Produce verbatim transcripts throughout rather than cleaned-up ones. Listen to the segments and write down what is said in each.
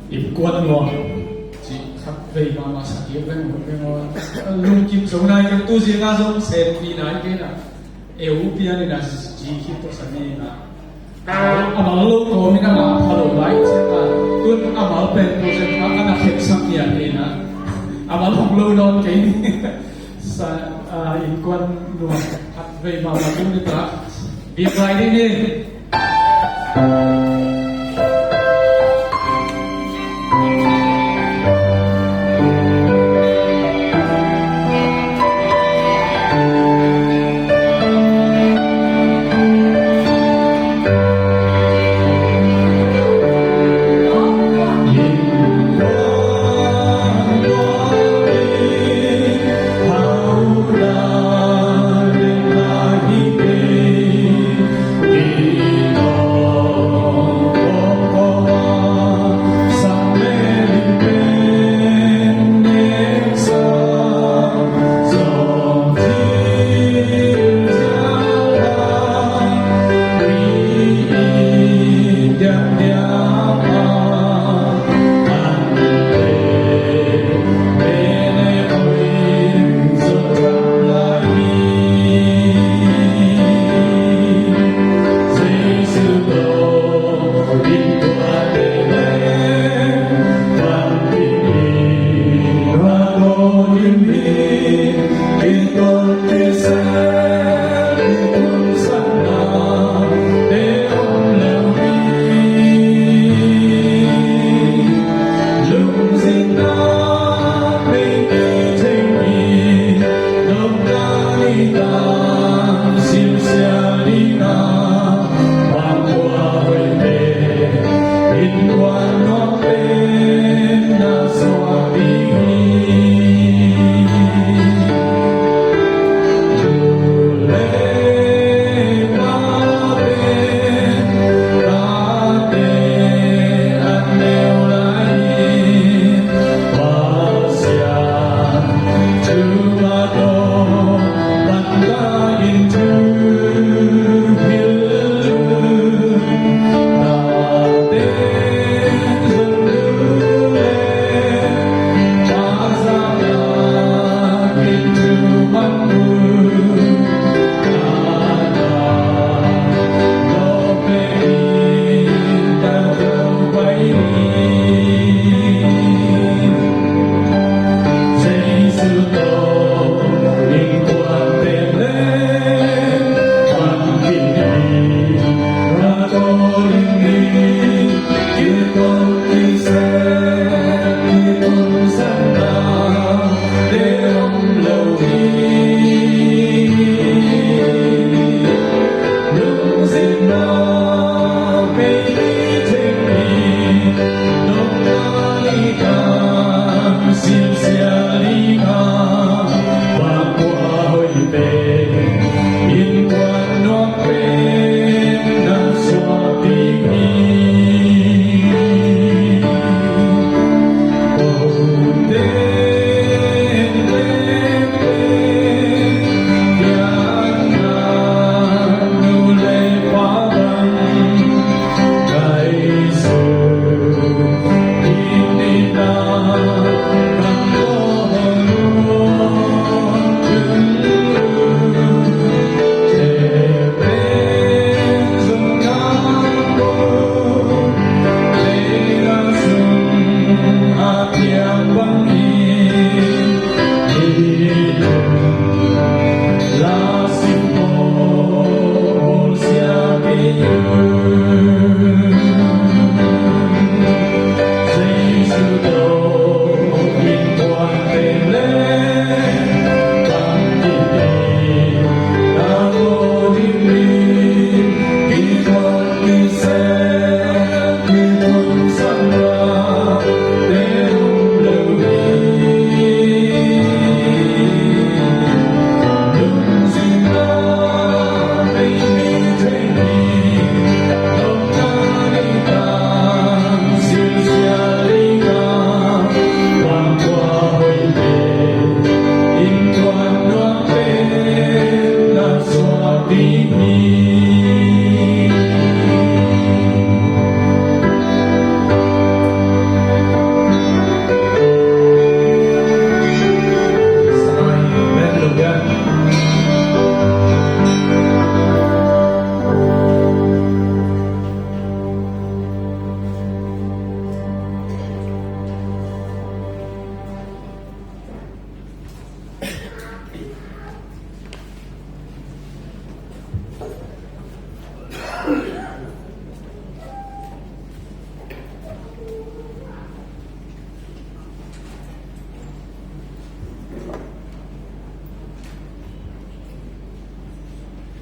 Innkuan nuam cih khat vei mahmah sa kik veng veng aw. Lungkim zo nai kei, tu zing a zong senpi nai kei na. Eu pian in a zi khit tawh sa ni na. A mal lo kawm in a ngah pha lo lai ciang a, tun a mal pen project a, a na kheksak ni a ni na. A mal hong lo nawn kei ni. Sa, ah, innkuan nuam khat vei mahmah tung ni ta. Biak lai ding ni.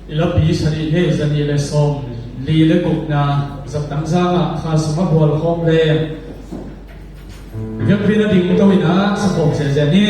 I lapi sarih hi, zanih le sawm li le gukna, Zaptang zangah kha sungah bual khawm le, biakpiakna ding to in a sa khawm ziahziah ni.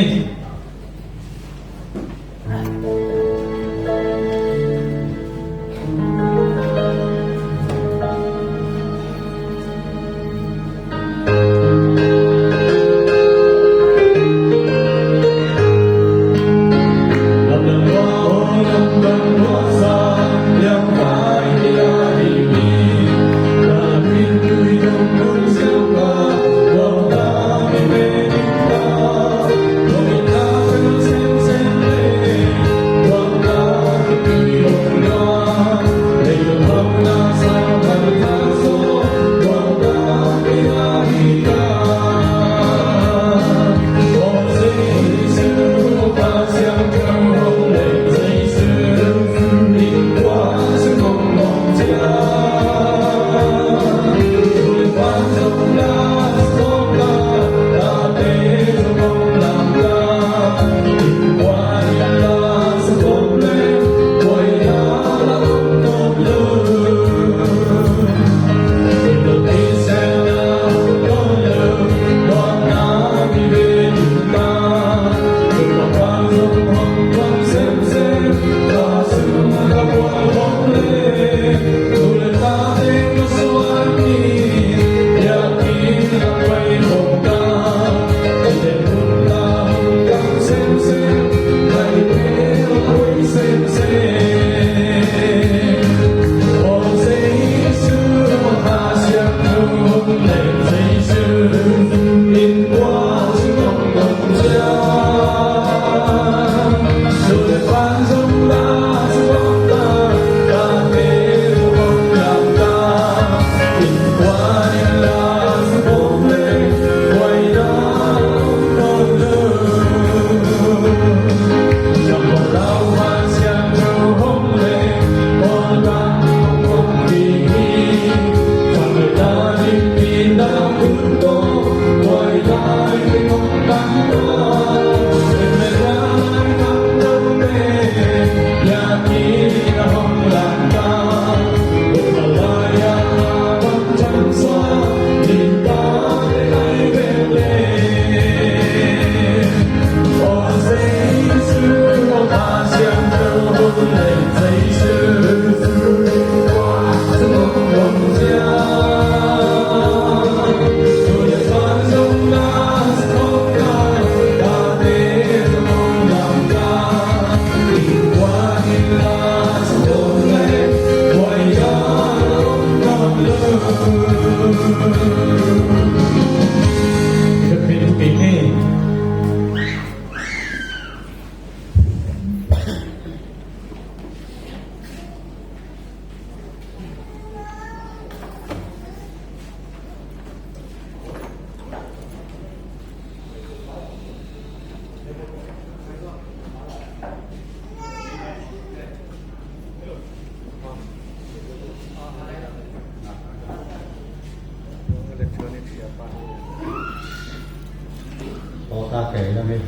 Tawta kei lam e.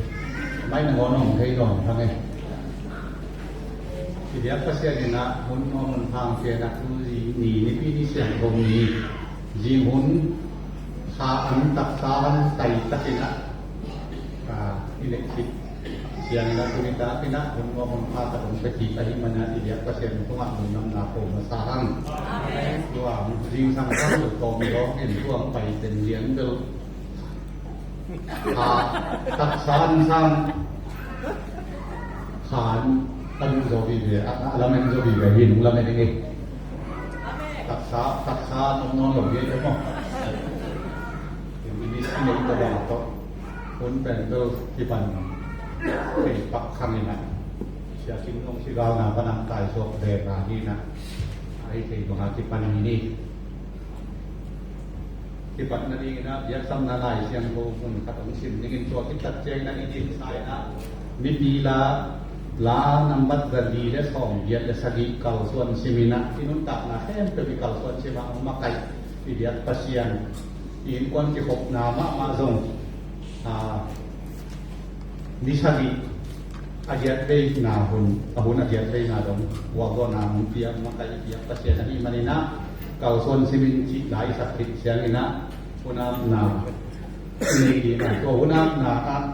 Mai nangawn hong thei dawng thang e. I biak Pasian in ah hun nuam hun pha hong pia in ah, tu zi ni, nipi ni siangtho ni, zing hun, kha an taksa an tai takin ah, ah, i neih khit siang in ah, tuni takin ah hun nuam hun pha khat hong pia kik ahih manin ah, i biak Pasian tungah lungdamna ko masa hang. Amen. Tua zingsang khat lo tawm dawng in tua hong pai ten lian bel, kha taksa an sang, kha an, an zaw vive, a, a lamen zaw vive hi, nung lamen ing e. Taksa, taksa an om nawn lo hi e maw. Ministry nei tawh bang tawh hun pen bel kipan thei pak khang in ah, Sia Kim Nong Sigal na pan ang tai suak ve ka hi in ah, a hi thei bang a kipan hi ni. Kipatna dingin ah biaksamna Lai Siangtho mun khat hong sim dingin, tua khit tak ciangin ah i dinsa in ah Mipi La, La nambat za li le sawm giat le sagih kalsuan sim in ah, i nuntakna khempeuh i kalsuan sim ah, hong makaih i biak Pasian, i innkuan kikhopna mahmah zong, a, ni sagih A giat veina hun, a hun a giat veina dong vuakzawhna hong piak, makaih piak Pasian ahih manin ah, kalsuan simin cih la i sak khit ciangin ah, hun apna i nei ding ah, tua hun apna ah,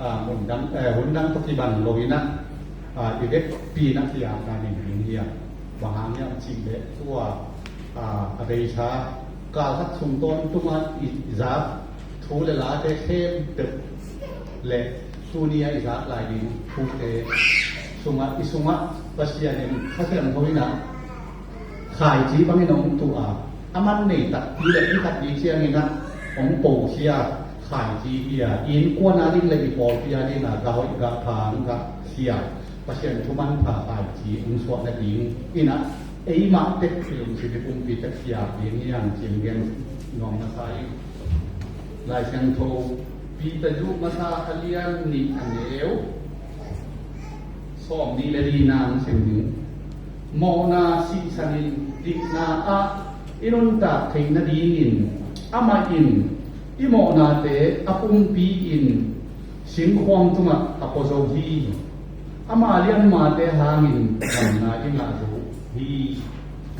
ah, hun dang, eh, hun dang tawh kiban lo in ah, ah, i vekpi in ah kiapna nei ding hi a. Bang hang hiam cih leh tua, ah, a beisa kal khat sung tawntung ah i zak thu le late khempeuh le tuni a i zak lai ding thute sungah, i sungah Pasian in Kha Siangtho in ah khaici bangin hong tuh a, a man nei takpi le i khat ding ciangin ah hong pokhia khaici hi a, innkuan a ding le i pawlpi a ding a gah hoih gah pha hong gahkhia Pasian thu manpha khaici hong suah nading in ah, eimah tek i lungsim i pumpi tek khiak ding hi hang cih gen nuam masa ing. Lai Siangtho Peter Luke masa a lian nih a neu sawm nih le lina hong sim ning. Mawhna sihsan in dikna ah i nuntak theih nadingin amah in i mawhnate a pumpi in singkhuam tungah a pua zo hi. Ama lianmate hangin damna i ngah zo hi.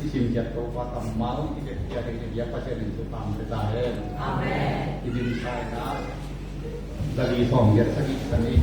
I simkhiat Topa kammal i biakpiak ding i biak Pasian in thupha hong pia ta hen. Amen. I dimsa in ah, Lali sawm giat sagih, sagih.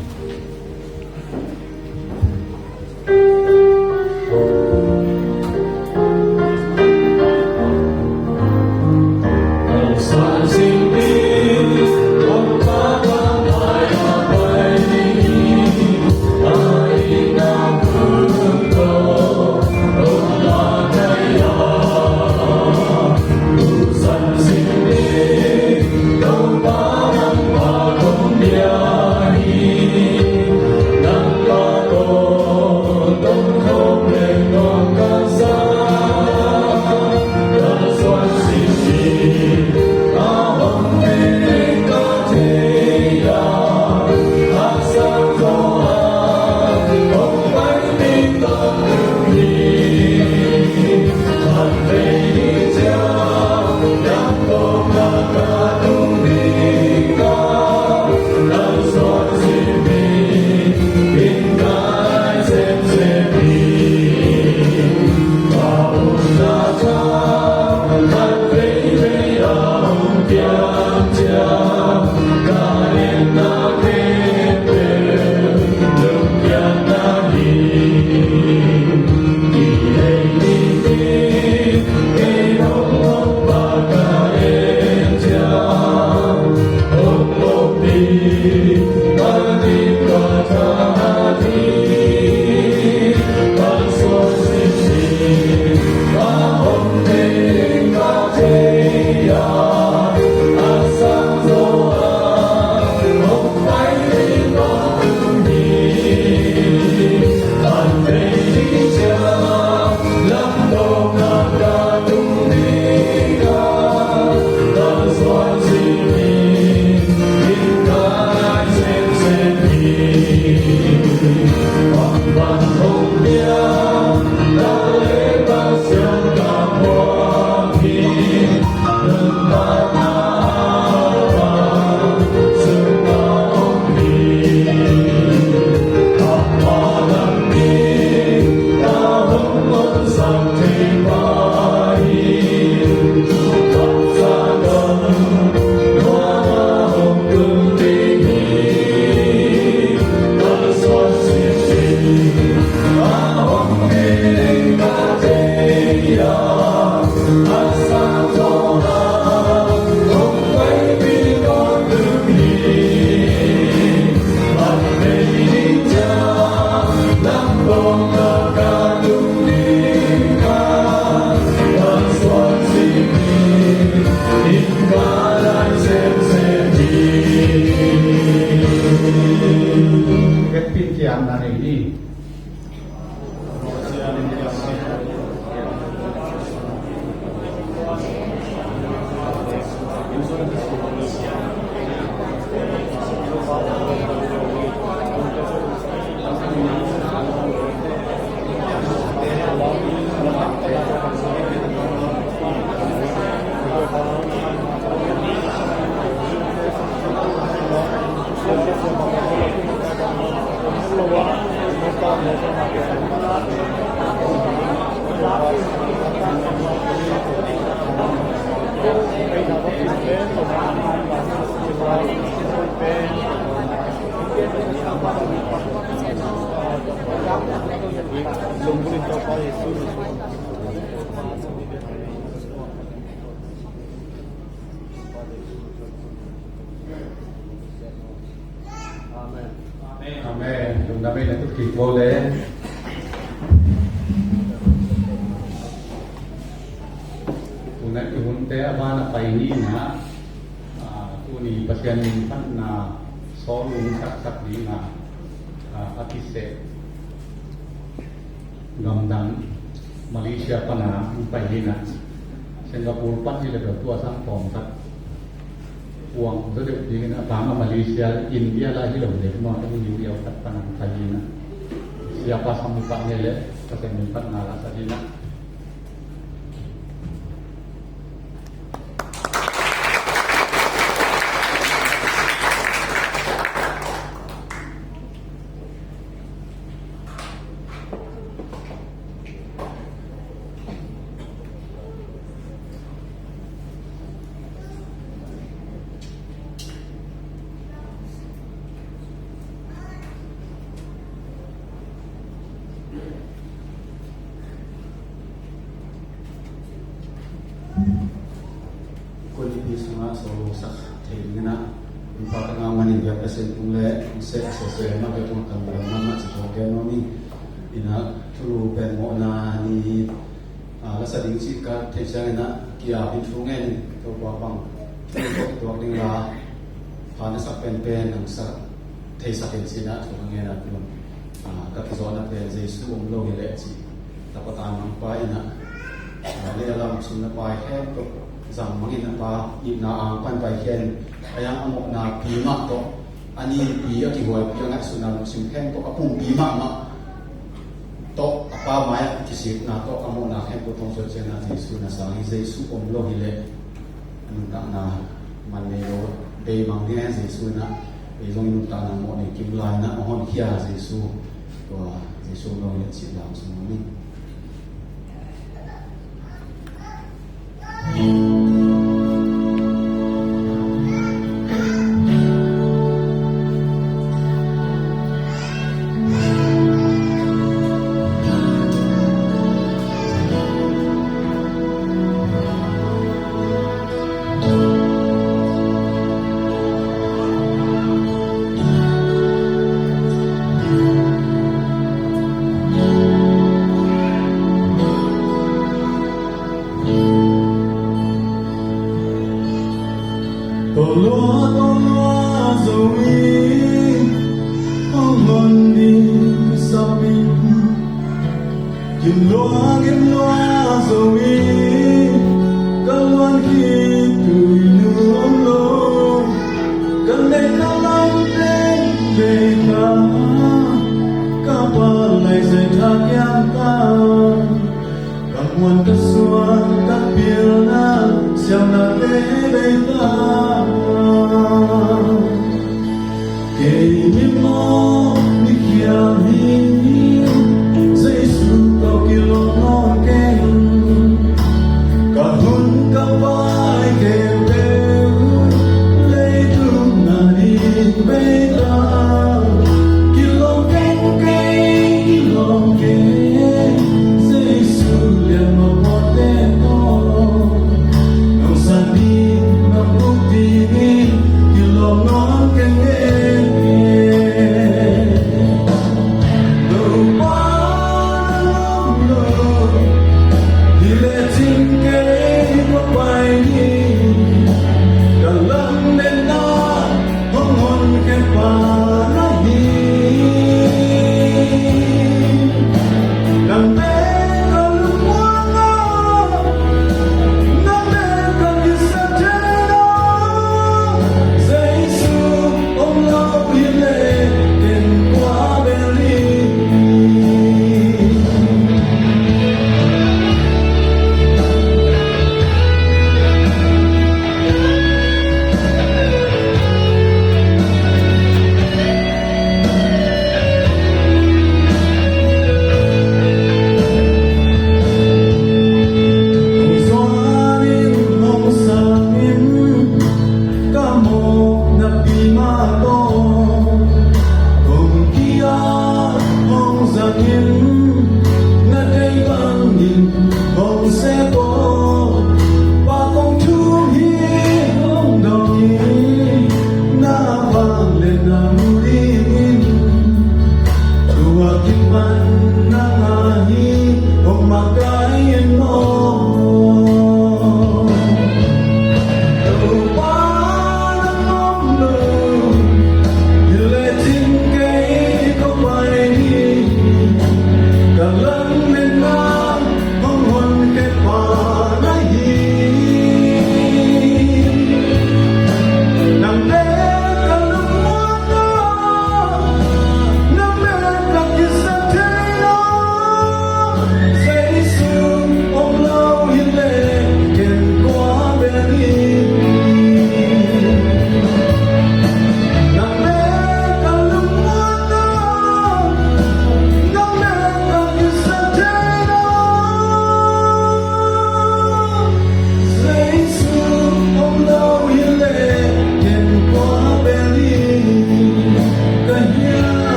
Amen. Amen. Lungdam ei na, khut kik bawl le. Tuna i hunte a ban a pai ni na, ah, tuni Pasian min phatna sawl lungsak sak ding a, ah, a kiseh gamdang Malaysia pan a hong pai hi na. Singapore pan hi leh bel tua sang tawm khat puang zaw deuh ding hi na, a tang a Malaysia, India la hi lo deuh maw, a hi India khat pan a hong pai hi na. Siapa sam hi pah ngei leh Pasian min phatna la sa hi na. Kunipi sungah sawlsak thei dingin ah, in pa ka ngah manin biak ka sen tung le, in seh a sese ma ka tung kan biak na ma ci kong ken no ni. Ina thulu pen mawhna ni, ah, la sa ding cih ka theih ciangin ah, ki-ap in thu ngen in, Topa bang thu tuak ding la, pha na sak penpen nang sa theisak in cih na thu ka ngen ah, tun, ah, ka kizawhna pen Jesu om lo hi leh cih. Tapa tan mangpa in ah, ah, lei a lam sung na pai hen tuk, zang mangin a pa itna ang pan pai hen, a yang a mawhna pi mah tawh, a nipi a kihuaipi a ngaihsutna lungsim hen tuk, a pumpi mahmah tawh, a pa mai-ah kisikna tawh, a mawhna hen tuk tawng suat ciangin ah Jesu na sang hi. Jesu om lo hi leh nuntakna man nei lo, bei mang ding a Jesu in ah, ei zong nuntakna mawh nei kim lai in ah, a honkhia Jesu, tua Jesu om lo hi leh cih lam sung om in. Tawlua, tawlua zo in, hong hon ding kisam in. Gimlua, gimlua zo in, ka luan khit tui nuam lo. Ka neih ka lam teng vei ta, ka pa lai zai tha kiam ta. Ka muan ka suan ka pilna siamna te vei ta. Kei mi mawh mi khial hi, Jesu tawh kilawm nawn keng. Ka hun ka vai khempeuh leitung na ding vei ta. Kilawm keng kei, kilawm keng, Jesu lian mawh pawlte tawh. Nong san ding, nong buk dingin kilawm nawn keng e.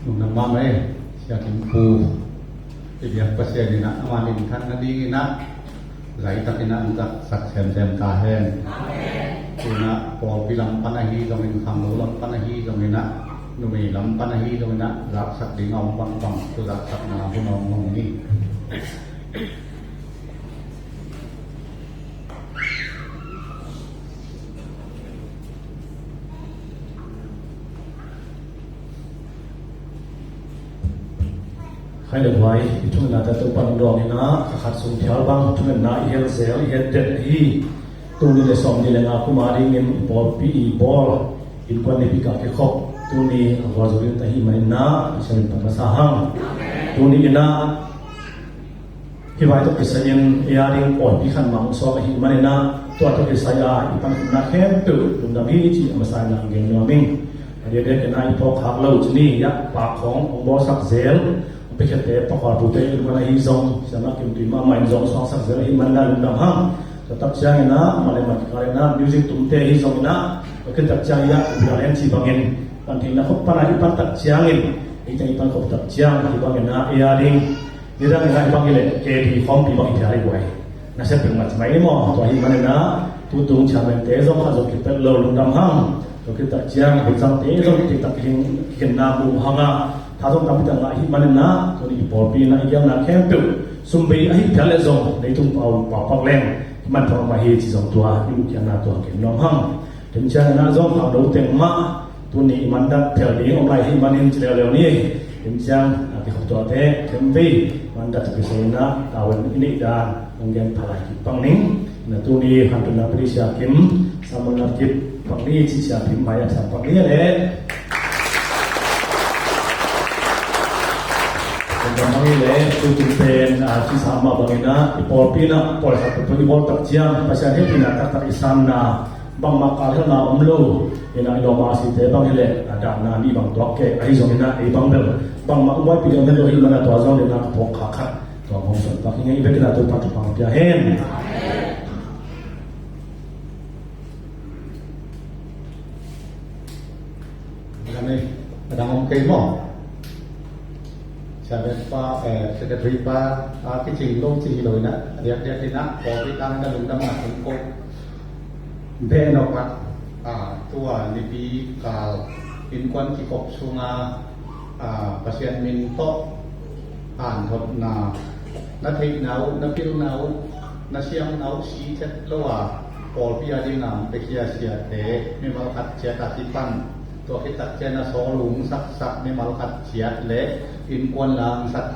Lungdam mahmah e, Sia Kim Pu. I biak Pasian in ah ama minthan nadingin ah zaitakin ah hong zatsak semsem ta hen. Tu-in ah pawlpi lam pan ahi zongin, khangno lam pan ahi zongin ah, numei lam pan ahi zongin ah, zatsak ding a om bangbang tu zatsakna hun a om hong hi. Khai le huai, i thungetnate Topa'n dawng in ah, kha khat sung phial bang thungetna i hel zel, i het den hi. Tul nih le sawmnih le nga kum a dingin i pawlpi i bawl innkuan nipi kal kikhop, tuni a gualzo ding ta hi manin ah, Pasian min phat masa hang. Tuni in ah, hih vai tawh kisai-in ei a ding pawlpi khat mah hong suak ahih manin ah, tua tawh kisai-a i pankhopna khempeuh lungdam hi cih a masa in ah gen nuam ing. A diakdiakin ah i phawk khak lo ci ni, a pak khawng hong bawlsak zel, hong piakhiatte, pakhualpute innkuan ahi zong, Siamah Kim Tui mahmah in zong suaksak zel ahih manin ah lungdam hang. Tua tak ciangin ah, mah le mah kikal in ah music tumte ahi zongin ah, tua khit tak ciangin ah, bial hen cih bangin, pantheihna khop pan ah i pan tak ciangin, ei teng i pankhop tak ciang, hih bangin ah ei a ding nidang in ah hih bang hi leh, K D khawmpi bang hi phial hi guai. Nasep peuhmah ci mai ni maw. Tua ahih manin ah, tutung chairman-te zong khat zong kipelh lo, lungdam hang. Tua khit tak ciang, butsangte zong kiktak kikhinna mu hang a, tha zong tampi tak ngah ahih manin ah, tuni i pawlpi in ah i gelna khempeuh, sum bei ahih phial leh zong, leitung pau, pau pak leng, i manpha mahmah hi cih zong tua i mukhia-na tua gen nuam hang. Tua ciangin ah zong khangno teng mah, tuni i mandat phel ding om lai ahih manin ci leuleu ni. Tua ciang, a, kikhop tuate khempeuh mandat kisai in ah, tavuan i neih dan hong gen pha lai kik pang ning. Na tuni hantunna pia ding Sia Kim, sermon kip pang ni ci, Sia Kim mai-ah sam pang ni leh. Tua bang hi leh, tutung pen, a, ci sa mah bangin ah, i pawlpi in ah, pawi khat peuhpeuh i bawl tak ciang, Pasian hehpihna taktak i sanna, bangmah kalkhelna om lo, in ah i lawm a site bang hi leh, a, dahna nih bang tuak kei, ahi zongin ah ei bang bel bangmah hong buaipih ding om het lo ahih manin ah tua zong in ah ka phawk khak khat, tua hong suan pak ing ei. I biakinn ah Topa'n thupha pia hen. Amen. A dang om kei maw? Chairman pa, eh, secretary pa, a, kicing lo ci hi lo in ah, a diakdiakin ah, pawlpi tangin ah lungdamna kong ko. Beh nop ah, a, tua nipi kal innkuan kikhop sungah, a, Pasian min tawh hanthotna, na theihna uh, na pilna uh, na siamna uh sithet lo a, pawlpi a dingin hong piakhia siate mimal khat ciat a kipan, tua khit tak ciang a sawl hong saksak mimal khat ciat le innkuan la hong sak,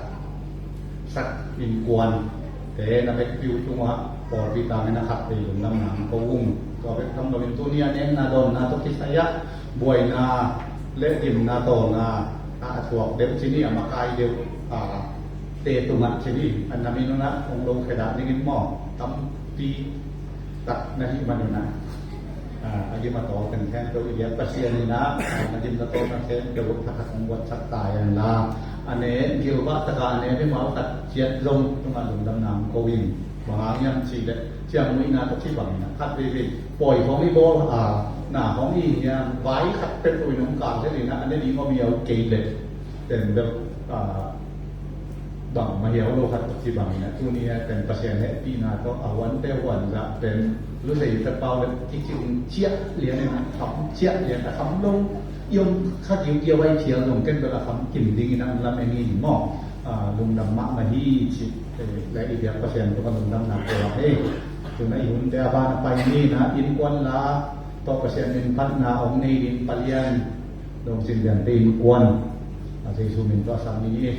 sak innkuante na vekpi uh tungah pawlpi tangin a khat vei lungdamna hong ko ung. Tua bek tham loin tuni a nekna dawnna tawh kisai-ah buaina le gimna tawlna a thuak deuh ci ni, a makai deuh, a, te tungah ci ni, a na min un ah hong lo khe dah ning in maw, tampi tak na hih man un ah, a, a gim a tawl teng khempeuh i biak Pasian in ah, a, na gim na tawlna khempeuh thakhat hong guatsak ta hen la, a ne gilvah tak a a ne mimal khat ciat zong tungah lungdamna hong ko ing. Bang hang hiam cih leh ciangmuihna tawh kibang in ah khat veivei pawi khawng i bawl a, na khawng i hiam, vai khat peuh in hong kaltel in ah, a ne ding om hiau kei leh, pen bel, a, bangmah hiau lo khat tawh kibang in ah, tuni a pen Pasian hehpihna tawh a huante huan zah pen lusei fepau le kicing ciah lian in ah, kham ciah lian, a kham lo i om kha kiukiau a i phial zong ken bel a kham kim ding in ah hong lam-en hi maw. A, lungdam mahmah hi cih, eh, le i biak Pasian tungah lungdamna ko hi. Tu-in ah i hunte a ban a pai ni in ah, innkuan la tawh Pasian min phatna hong nei ding Pa Lian, Dong Cin Liante innkuan, a, Jesu min tawh a sam ni hi.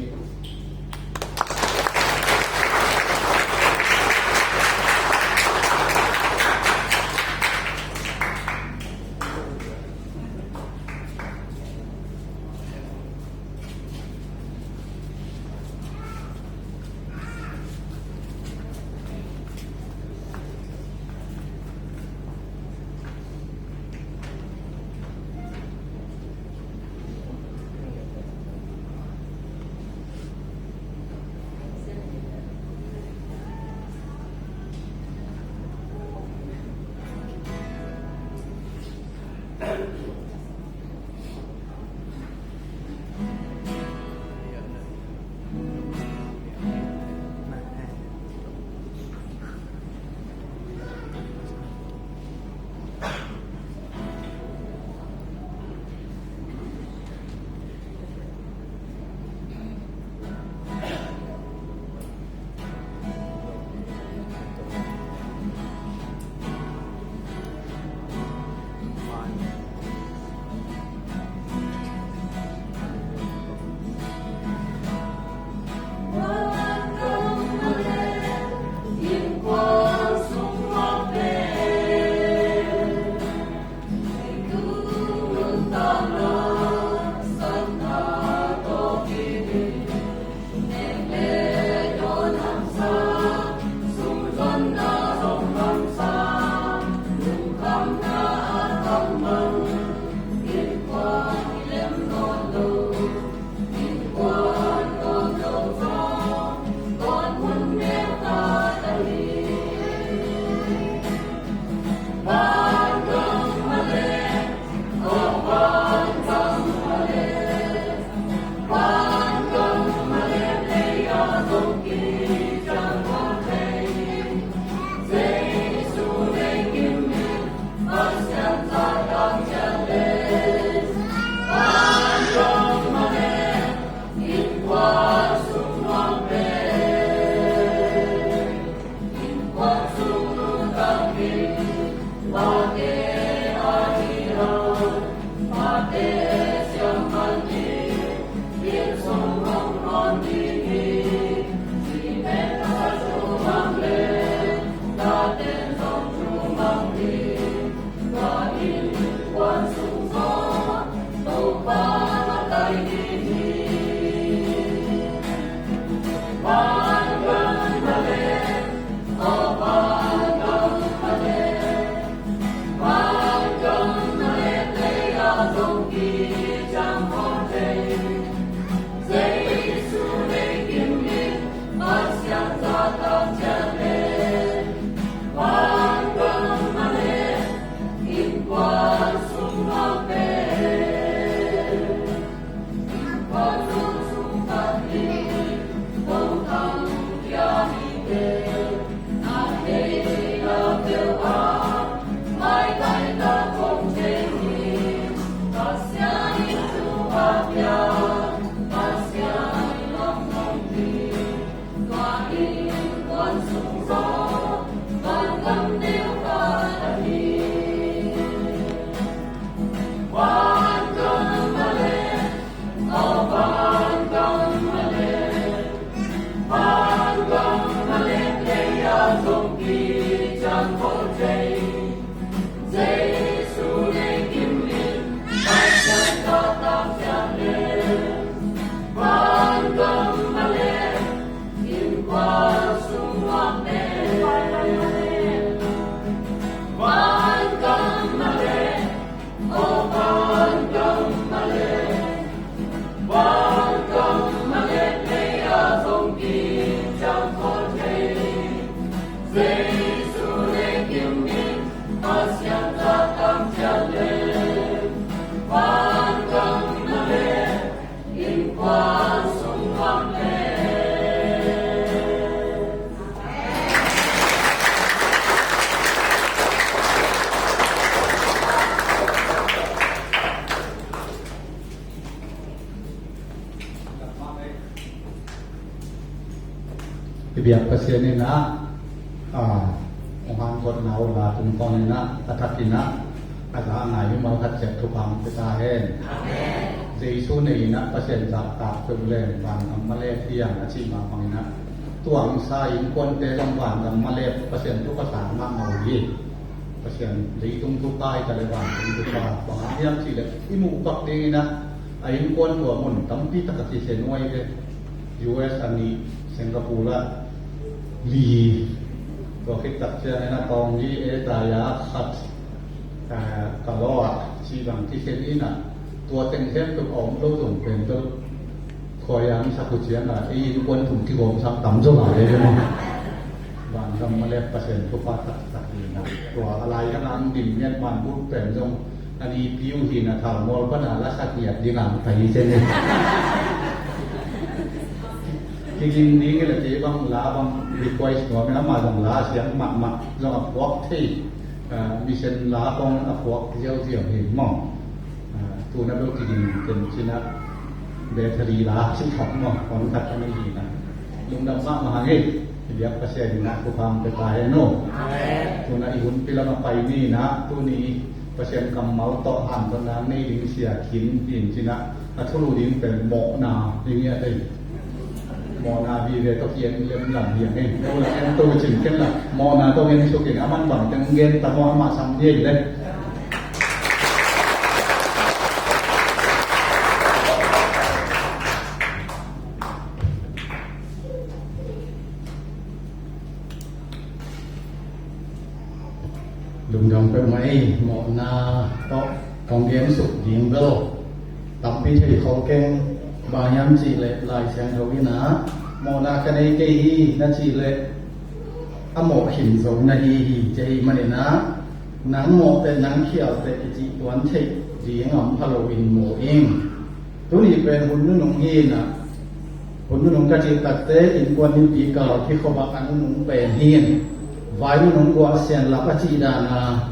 I biak Pasian in ah, ah, hong hankhopna uh la tungtawn in ah, a thak in ah, a za a ngai mimal khat ciat thupha hong pia ta hen. Amen. Jesu nei in ah Pasian zahtak peuh leng vangam malek hi hang a cih mah bang in ah, tuangsa innkuante zong vangam malek Pasian thupha sang mahmah uh hi. Pasian leitung thupha hi ta leh vantung thupha bang hang hiam cih leh i muh pak ding in ah, a innkuan tua mun tampi tak a kisia nuai ve. U S a nih, Singapore a li, tua khit tak ciangin a Tawnggyi, Pattaya a khat, ah, Kalaw ah cih bang kikhen in ah, tua teng khempeuh a om lo zong pen tawh khuaiang sak uh ciangin ei innkuan thum kigawmsak tam zaw lai ve maw. Vangam malek Pasian thupha taktak hi na. Tua a lai ka nang dim ngiat man buk pen zong a nipi uh hi na, thalmual pan a la sak ngiat ding ang thei cian hi. Kiging ding hi la kei bang la bang request nuam hi, amah zong la siang mahmah zong a phuak thei. Ah, mission la kong a phuak ziauziau hi maw. Ah, tuna bel kiging ken cina battery la si thak maw, kon khat a nei hi na. Lungdam mahmah hang ei, i biak Pasian in ah thupha hong pia ta hen aw. Amen. Tuna i hun pi lam a pai ni na, tuni Pasian kammal tawh hanthotna nei ding sia khin in cina, a thulu ding pen mawhna ding hi a tei. Mawhna vive tawh ki-en lem lam hi a ngei. No la en to cin ken la. Mawhna tawh en suk in a man bang teng gen ta maw, amah sam hi ei le. Lungdam peuhmah ei, mawhna tawh kong gen suk ding bel tampi thei khol keng. Bang hiam cih leh Lai Siangtho in ah, mawhna ka nei kei hi na cih leh a mawh khin zo na hi hi ci ahih manin ah, nang mawh teh nang khial teh i cih tuan theih ding a om pha lo in maw ing. Tuni pen hun nunung hi na, hun nunung ka cih takte innkuan nipi kal kikhop ah a nunung pen hi in. Vai nunung guah sian lap a cih dan a,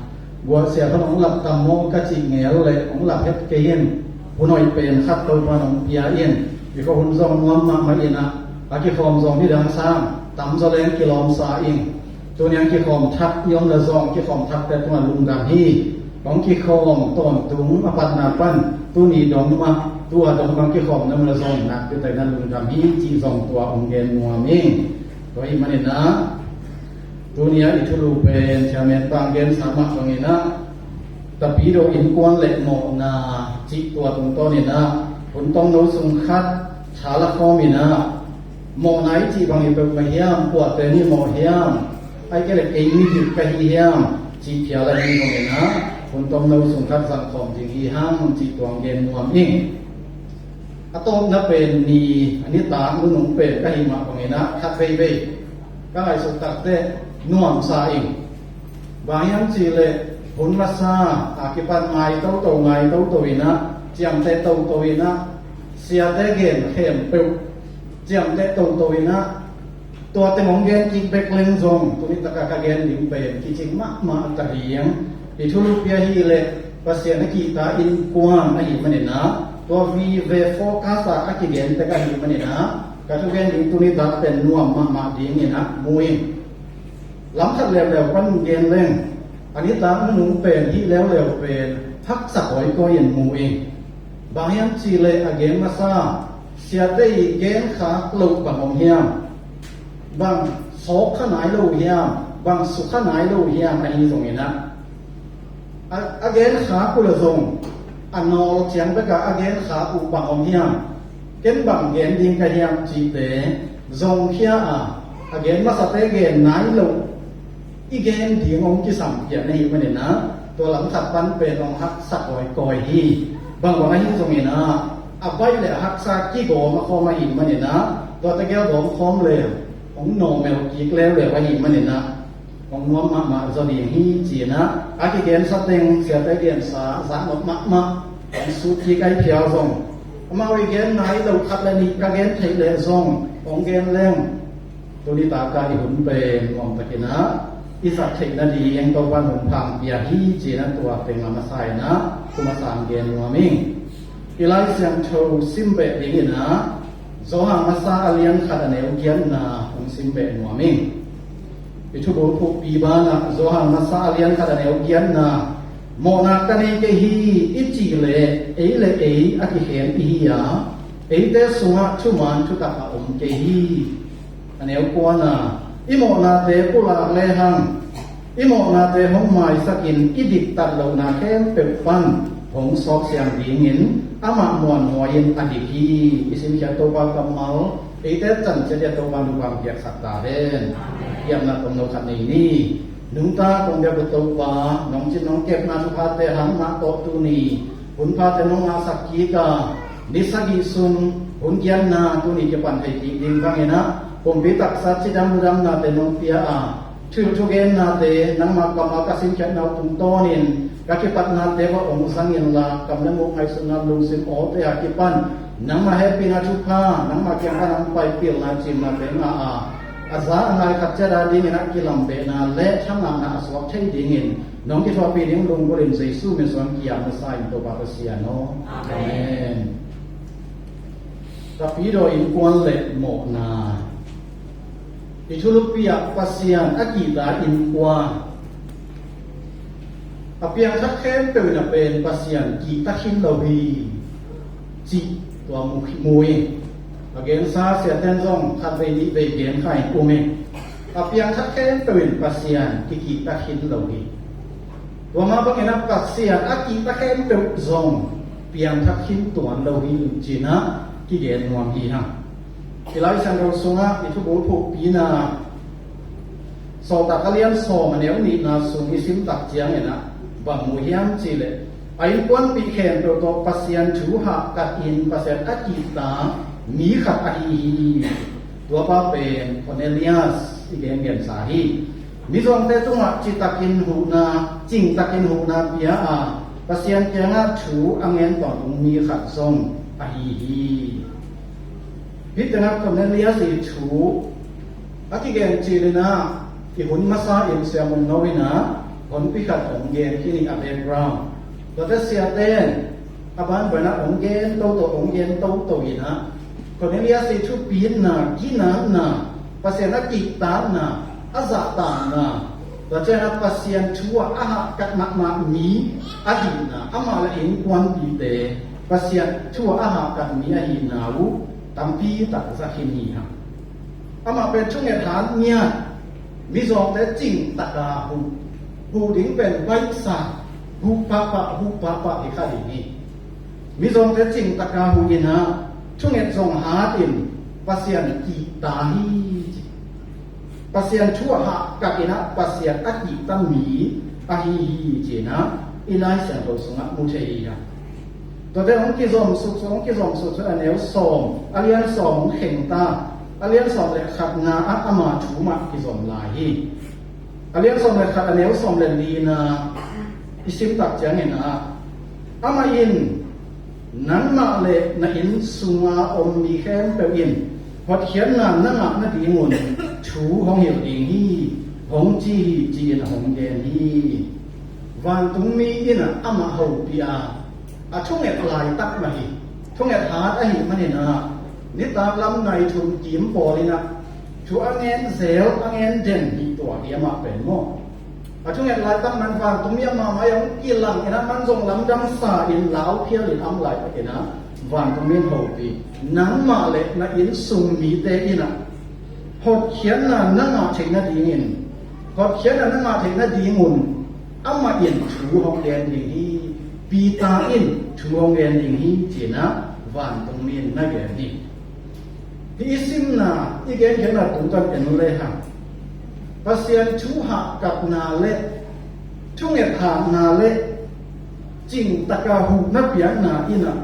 guah sian hong lap tam maw ka cih ngel leh hong lap het kei in. Hun hoih pen khat Topa'n hong pia in. Bikhaw hun zong nuam mahmah in ah, a kikhawm zong nidang sam, tam zaw leng kilawmsa in. Tuni a kikhawm thak i om leh zong kikhawm thakte tungah lungdam hi. Hong kikhawm tawntung a patna pan tuni dong mah, tua dong mah kikhawm na om leh zong nakpi takin lungdam hi cih zong tua hong gen nuam ing. Tua ahih manin ah, tuni a i thulu pen chairman bang gensa mah bangin ah, Tapidaw innkuan leh mawhna cih tua tungtawn in ah, Hun tomno sung khat tha la khawm in ah, mawhna i cih bang hi peuhmah hiam, kuate mi mawh hiam, ahih kei leh kei mi dik ka hi hiam cih phial a hi zongin ah, hun tomno sung khat zang khawm ding hi hang cih tuang gen nuam ing. A tawpna pen ni, a nitak nunung pen ka hih mah bangin ah khat veivei ka ngaihsut takteh nuamsa ing. Bang hiam cih leh hun masa a kipan ngai toto, ngai toto in ah, ciamteh toto in ah, siate gen khempeuh ciamteh toto in ah, tua teng hong gen kik bek leng zong, tuni taka ka gen ding pen kicing mahmah ka hi ing. I thulu pi ahih leh Pasian a kihta innkuan ahih manin ah, tua vive focus a a kigen tek ahih manin ah, ka thugen ding tuni tak pen nuam mahmah dingin ah mu ing. Lam khat leuleu pan gen leng, a nitak nunung pen hih leuleu pen haksa kawikawi in mu ing. Bang hiam cih leh a gen masa, siate i gen khak loh bang om hiam, bang sawk kha nai lo uh hiam, bang sukha nai lo uh hiam ahi zongin ah, a, a gen khak uh leh zong a nawl ciang bek a a gen khak uh bang om hiam, ken bang gen ding ka hiam cihte zong khia a, a gen masate gen nai lo i gen ding hong kisam pian ahih manin ah, tua lam khat pan pen hong haksa kawikawi hi. Bangbang ahi zongin ah, a baih leh a haksa kigawm a khawm ahih manin ah, tua tegel gawm khawm leh hong nawhmel kik leuleu ahih manin ah, hong nuam mahmah zaw ding hi ci-in ah, a kigensa teng siate gensa zak nop mahmah, hong sut kik a hi phial zong, amau i gen nai lo khat le nih ka gen theih leh zong hong gen leng, tuni taka i hun pen nuam takin ah i zat theih nading Topa'n hun pha pia hi ci-in ah, tua teng a masa in ah, tu masa in gen nuam ing. I Lai Siangtho sim beh dingin ah, Johan masa a lian khat a neu giatna hong sim beh nuam ing. I thubulphuhpi banah Johan masa a lian khat a neu giatna, mawhna ka nei kei hi i cih leh ei le ei a kikhen i hi a, eite sungah thuman thutak a om kei hi. A neu kuana, i mawhnate pulak lehang, i mawhnate hong maisakin i diktat lohna khempeuh pan hong sawksiang dingin amah muanhuai-in a dik hi. I simkhiat Topa kammal eite canciat a Topa nupang piaksak ta hen. Hiamna tomno khat nei ni. Nungta kong biak uh Topa, nong cin nong kepna thuphate hang mah tawh tuni hun phate nong ngahsak kik a, ni sagih sung hun giatna tuni kipan thei kik ding bangin ah, pumpi taksa cidam ludamnate nong pia a, thil thugennate nangmah kammal ka simkhiatna uh tungtawnin ka kipatnate va hong zang inla, kam le muk ngaihsutna lungsim awte a kipan nangmah hehpihna thupha, nangmah kiang pan hong pai pilna cimnate ngah a, a za a ngai khat ciat a dingin ah kilambehna le thangahna a suak thei dingin nong kithuahpih ding lunggulhin Jesu min suang kiamna sa in Topa Pasian aw. Amen. Amen. Tapidaw innkuan le mawhna. I thulupi ah Pasian a kihta innkuan. A piangthak khempeuh in a pen Pasian kihta khin lo hi cih tua mu, mu ing. A gensa siaten zong khat vei nih vei gen kha in um ing. A piangthak khempeuh in Pasian kikihta khin lo hi. Tua mah bangin a Pasian a kihta khempeuh zong piangthak khin tuan lo hi ci-in ah kigen nuam hi hang. I Lai Siangtho sungah i thubulphuhpina Sawltak a lian sawm a neu nihna sung i simtak ciangin ah bang mu hiam cih leh, a innkuanpih khempeuh tawh Pasian thu hahkat in Pasian a kihta mi khat ahi hi. Tua pa pen Cornelius i gengensa hi. Mizawngte tungah citakin huhna, cingtakin huhna pia a, Pasian kiangah thu a ngen tawntung mi khat zong ahi hi. Hih tengah Cornelius i thu a kigen cil in ah, i hun masa in Sia Mun No in ah honpi khat hong gen khin hi, a background. Tuate siaten a banban ah hong gen toto, hong gen toto in ah, Cornelius i thupitna, ginatna, Pasian a kihtakna, a zahtakna, tua ciangin ah Pasian thu ah a hahkat mahmah mi ahihna, amah le innkuanpihte Pasian thu ah a hahkat mi ahihna uh tampi tak za khin hi hang. Amah pen thunget han ngiat, mizawngte cingtak a huh, huh ding pen baihsa, huh pahpah, huh pahpah hi kha ding hi. Mizawngte cingtaka huh in ah, thunget zong hat in Pasian kihta hi ci. Pasian thu a hahkat in ah Pasian a kihta mi ahi hi ci in ah i Lai Siangtho sungah mu thei hi hang. Tuate hong kizom suk, hong kizom suk a neu sawm, a lian sawm hong kheng ta, a lian sawm le khatna ah ama thu mah kizom lai hi. A lian sawm le khat, a neu sawm le lina i sim tak ciangin ah, amah in, "Nangmah le na inn sunga om mi khempeuh in hotkhiatna na ngah nadingun thu hong hilh ding hi," hong ci hi, ci-in a hong gen hi. Vantungmi in ah amah hopih a, a thunget laitak mah hi. Thunget hat ahih manin ah, nitak lam nai thum kim pawl in ah, thu a ngen zel, a ngen den hi tua hi amah pen maw. A thunget laitak man vantungmi amah mai hong kilang in ah, man zong lamdang sa in, lau phial in, am laitak in ah vantungmi in hopih, "Nangmah le na inn sung mite in ah hotkhiatna na ngah theih nadingin, hotkhiatna na ngah theih nadingun amah in thu hong gen ding hi, Peter in thu hong gen ding hi," ci-in ah vantungmi in na gen hi. Hih i simna, i genkhiatna tungtawn en le hang, Pasian thu hahkatna le thunget hatna le cingtaka huhna piakna in ah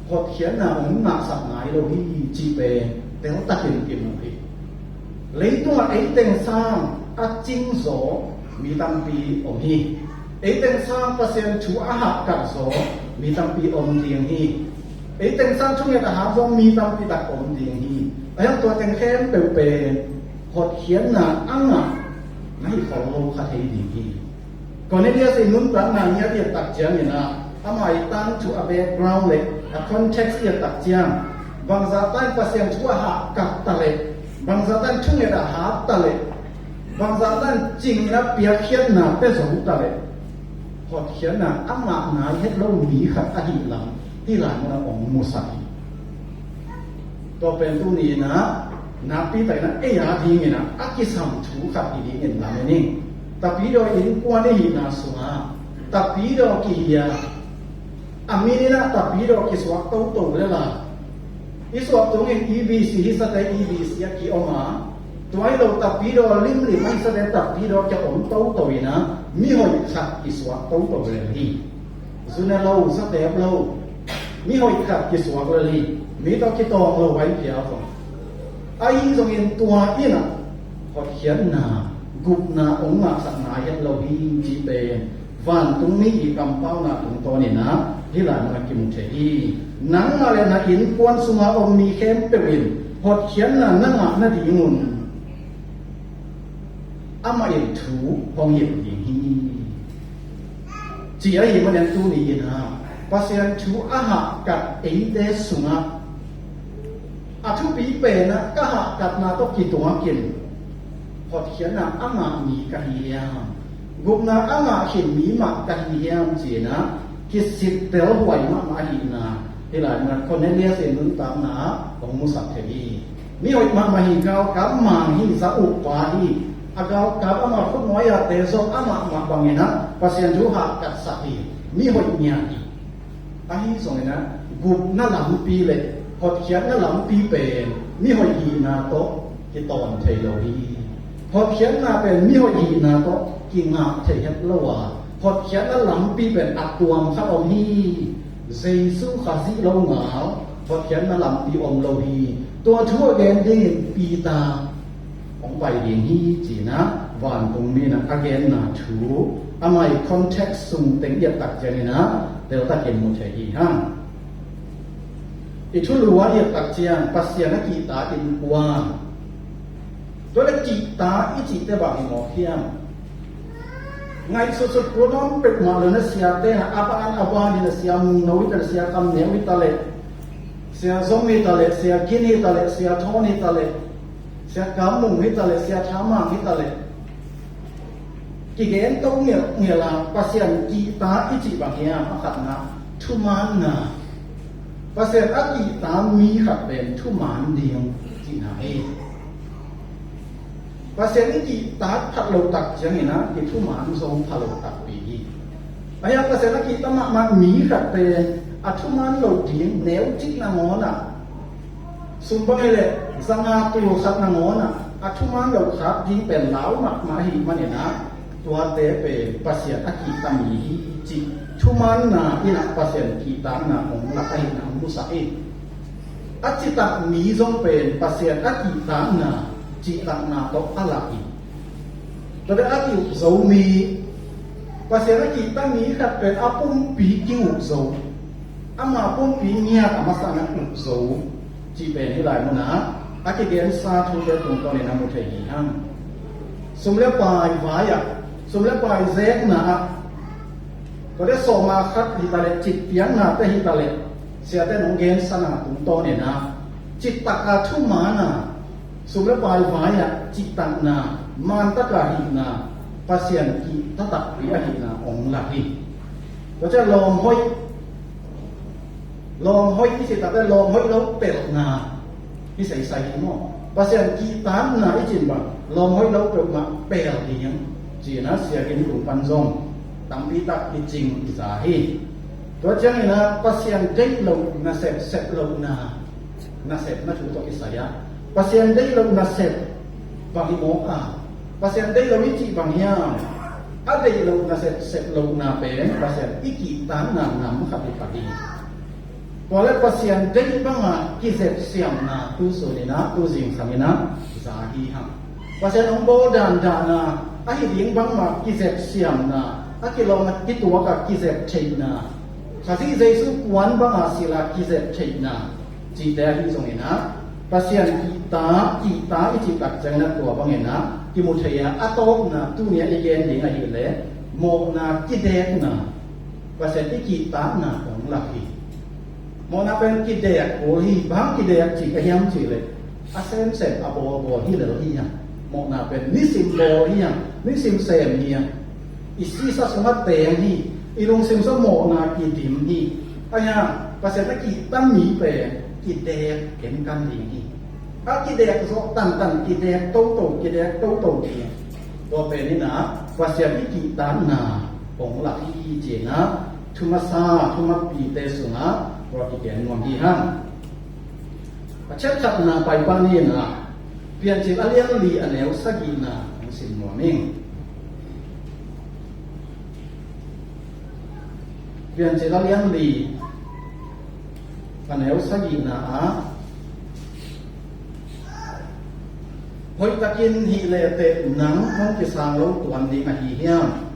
hotkhiatna hong ngahsak nai lo hi cih pen teltakin kimu hi. Leitungah eiteng sang a cingzaw mi tampi om hi. Eiteng sang Pasian thu a hahkat zaw mi tampi om ding hi. Eiteng sang thunget a hat zaw mi tampi tak om ding hi. Ahi hang tua teng khempeuh pen hotkhiatna a ngah na hi khol lo kha thei ding hi. Cornelius i nuntakna ngiat i et tak ciangin ah, ama i tangthu, a background le a context i et tak ciang, bangzah ta in Pasian thu a hahkat ta leh, bangzah ta in thunget a hat ta leh, bangzah ta in cingin a piakkhiatna pia zo ta leh, hotkhiatna a ngah nai het lo mi khat ahih lam hih lai munah hong musak hi. Tua pen tuni in ah nakpi takin ah ei a dingin ah a kisam thu khat hi dingin lamen ing. Tapidaw innkuan i hihna sungah tapidaw kihia, a min in ah tapidaw kisuak toto le la, i suak tungin E B C hisate E B C a kiom a, tua hi lo tapidaw limlim a hisate tapidaw kia om toto in ah mihoih khat kisuak toto le hi. Zu ne lo, za tep lo, mihoih khat kisuak lel hi. Mi tawh kitawng lo a hi phial zong. Ahi zongin tua in ah hotkhiatna, gupna hong ngahsak nai het lo hi cih pen vantungmi i kampauna tungtawn in ah hih lai munah kimu thei hi. Nangmah le na innkuan sunga om mi khempeuh in hotkhiatna na ngah nadingun amah in thu hong hilh ding hi. Ci ahih manin tuni in ah Pasian thu a hahkat eite sungah a thupi pen ah ka hahkatna tawh kituakin hotkhiatna a ngah mi ka hi hiam, gupna a ngah khin mi mah ka hi hiam ci-in ah kisittel huai mahmah ahihna hih lai munah Cornelius i nuntakna ah hong musak thei hi. Mihoih mahmah hi, galkap mang hi, za ukpa hi. A galkap ama khutnuai-ate zong amah mah bangin ah Pasian thu hahkatsak hi. Mihoih ngiat hi. Ahi zongin ah gupna lampi le hotkhiatna lampi pen mihoih hihna tawh kitawn thei lo hi. Hotkhiatna pen mihoih hihna tawh kingah thei het lo a, hotkhiatna lampi pen a tuam khat om hi. Jesu Khazih longal hotkhiatna lampi om lo hi. Tua thu a gen dingin Peter hong pai ding hi ci-in ah vantungmi in ah a genna thu, ama i context sung teng i et tak ciangin ah teltakin mu thei hi hang. I thulu ah i et tak ciang Pasian a kihta innkuan, tua le kihta i cihte bang hi mawk hiam? Ngaihsutsut kul nawn peuhmah lo na siate, a ban a ban hi na sia Mungno hi ta le, sia Khamneu hi ta le, sia Zom hi ta le, sia Gin hi ta le, sia Thawn hi ta le, sia Kam Mung hi ta le, sia Tha Mang hi ta le, kigen to ngelngel a, Pasian kihta i cih bang hiam? A khatna, thumaanna. Pasian a kihta mi khat pen thumaan ding cihna hi. Pasian i kihta phat lo tak ciangin ah kithumaan zong pha lo takpi hi. Ahi hang Pasian a kihta mahmah mi khat pen A thuman loh ding neucik nangawnah, sum bang hileh zanga tul khat nangawnah a thuman loh khak ding pen lau mahmah ahih maninah, tuate pen Pasian a kihta mi hi cih thumanna innah Pasian kihtakna hong lak ahihna hong musak hi. A citak mi zong pen Pasian a kihtakna, cihtakna tawh a lak hi. Tuate a ki-ukzo mi, Pasian a kihta mi khat pen a pumpi ki-ukzo, ama pumpi ngiat a masa na ukzo cih pen hih lai munah a kigensa thute tungtawnin a mu thei hi hang. Sum le pai vai-ah, sum le pai zekna ah, tuate sawma khat hitaleh, citpiaknate hitaleh, siate nong gensana tungtawninah citak a thuman a, sum le pai vai-ah cihtakna, mantaka hihna, Pasian kihta takpi ahihna hong lak hi. Tua ciah lawmhoih, lawmhoih i cih takte lawmhoih lo pelhna hi seisai hi maw? Pasian kihtakna i cih bang lawmhoih lo peuhmah pel ding cinah siakin kung pan zong tampi tak i cing i za hi. Tua cianginah Pasian deih loh nasep, sep lohna, nasepna thu tawh kisai ah Pasian deih loh nasep bang hi mawk a, Pasian deih lo i cih bang hiam? A deih loh nasep, sep lohna pen Pasian i kihtakna nam khat hi pah hi. Tua le Pasian deih banga kizep siamna tu suninah, tu zingsanginah za hi hang. Pasian hong bawl dandana ahi ding bangmah kizep siamna, a kilawm a kituak a kizep theihna, Khazih Jesu kuan banga sila kizep theihna, cihte ahi zonginah Pasian kihta, kihta i cih tak cianginah tua banginah kimu thei a, a tawpna tuni a i gen ding ahileh mawhna kidekna, Pasian i kihtakna hong lak hi. Mawhna pen kidek kul hi. Bang kidek cih ka hiam cihleh a semsem a bawlbawl hi lel hi a, mawhna pen nisim bawl hi a, nisim sem hi a, i sisa sungah teng hi. I lungsim sungah mawhna kidim hi. Ahi hang Pasian a kihta mi pen kidek kenkan ding hi. A kidek zawh tantan, kidek toto, kidek toto ding. Tua pen inah Pasian i kihtakna hong lak hi cinah thu masa, thu mapite sungah tua kigen nuam hi hang. A ciapchatna pai pan inah Piancil a lian li a neu sagihna hong sim nuam ing. Piancil a lian li a neu sagihna ah hoihtakin hih lehteh nang hong kisang lo tuan ding ahi hiam?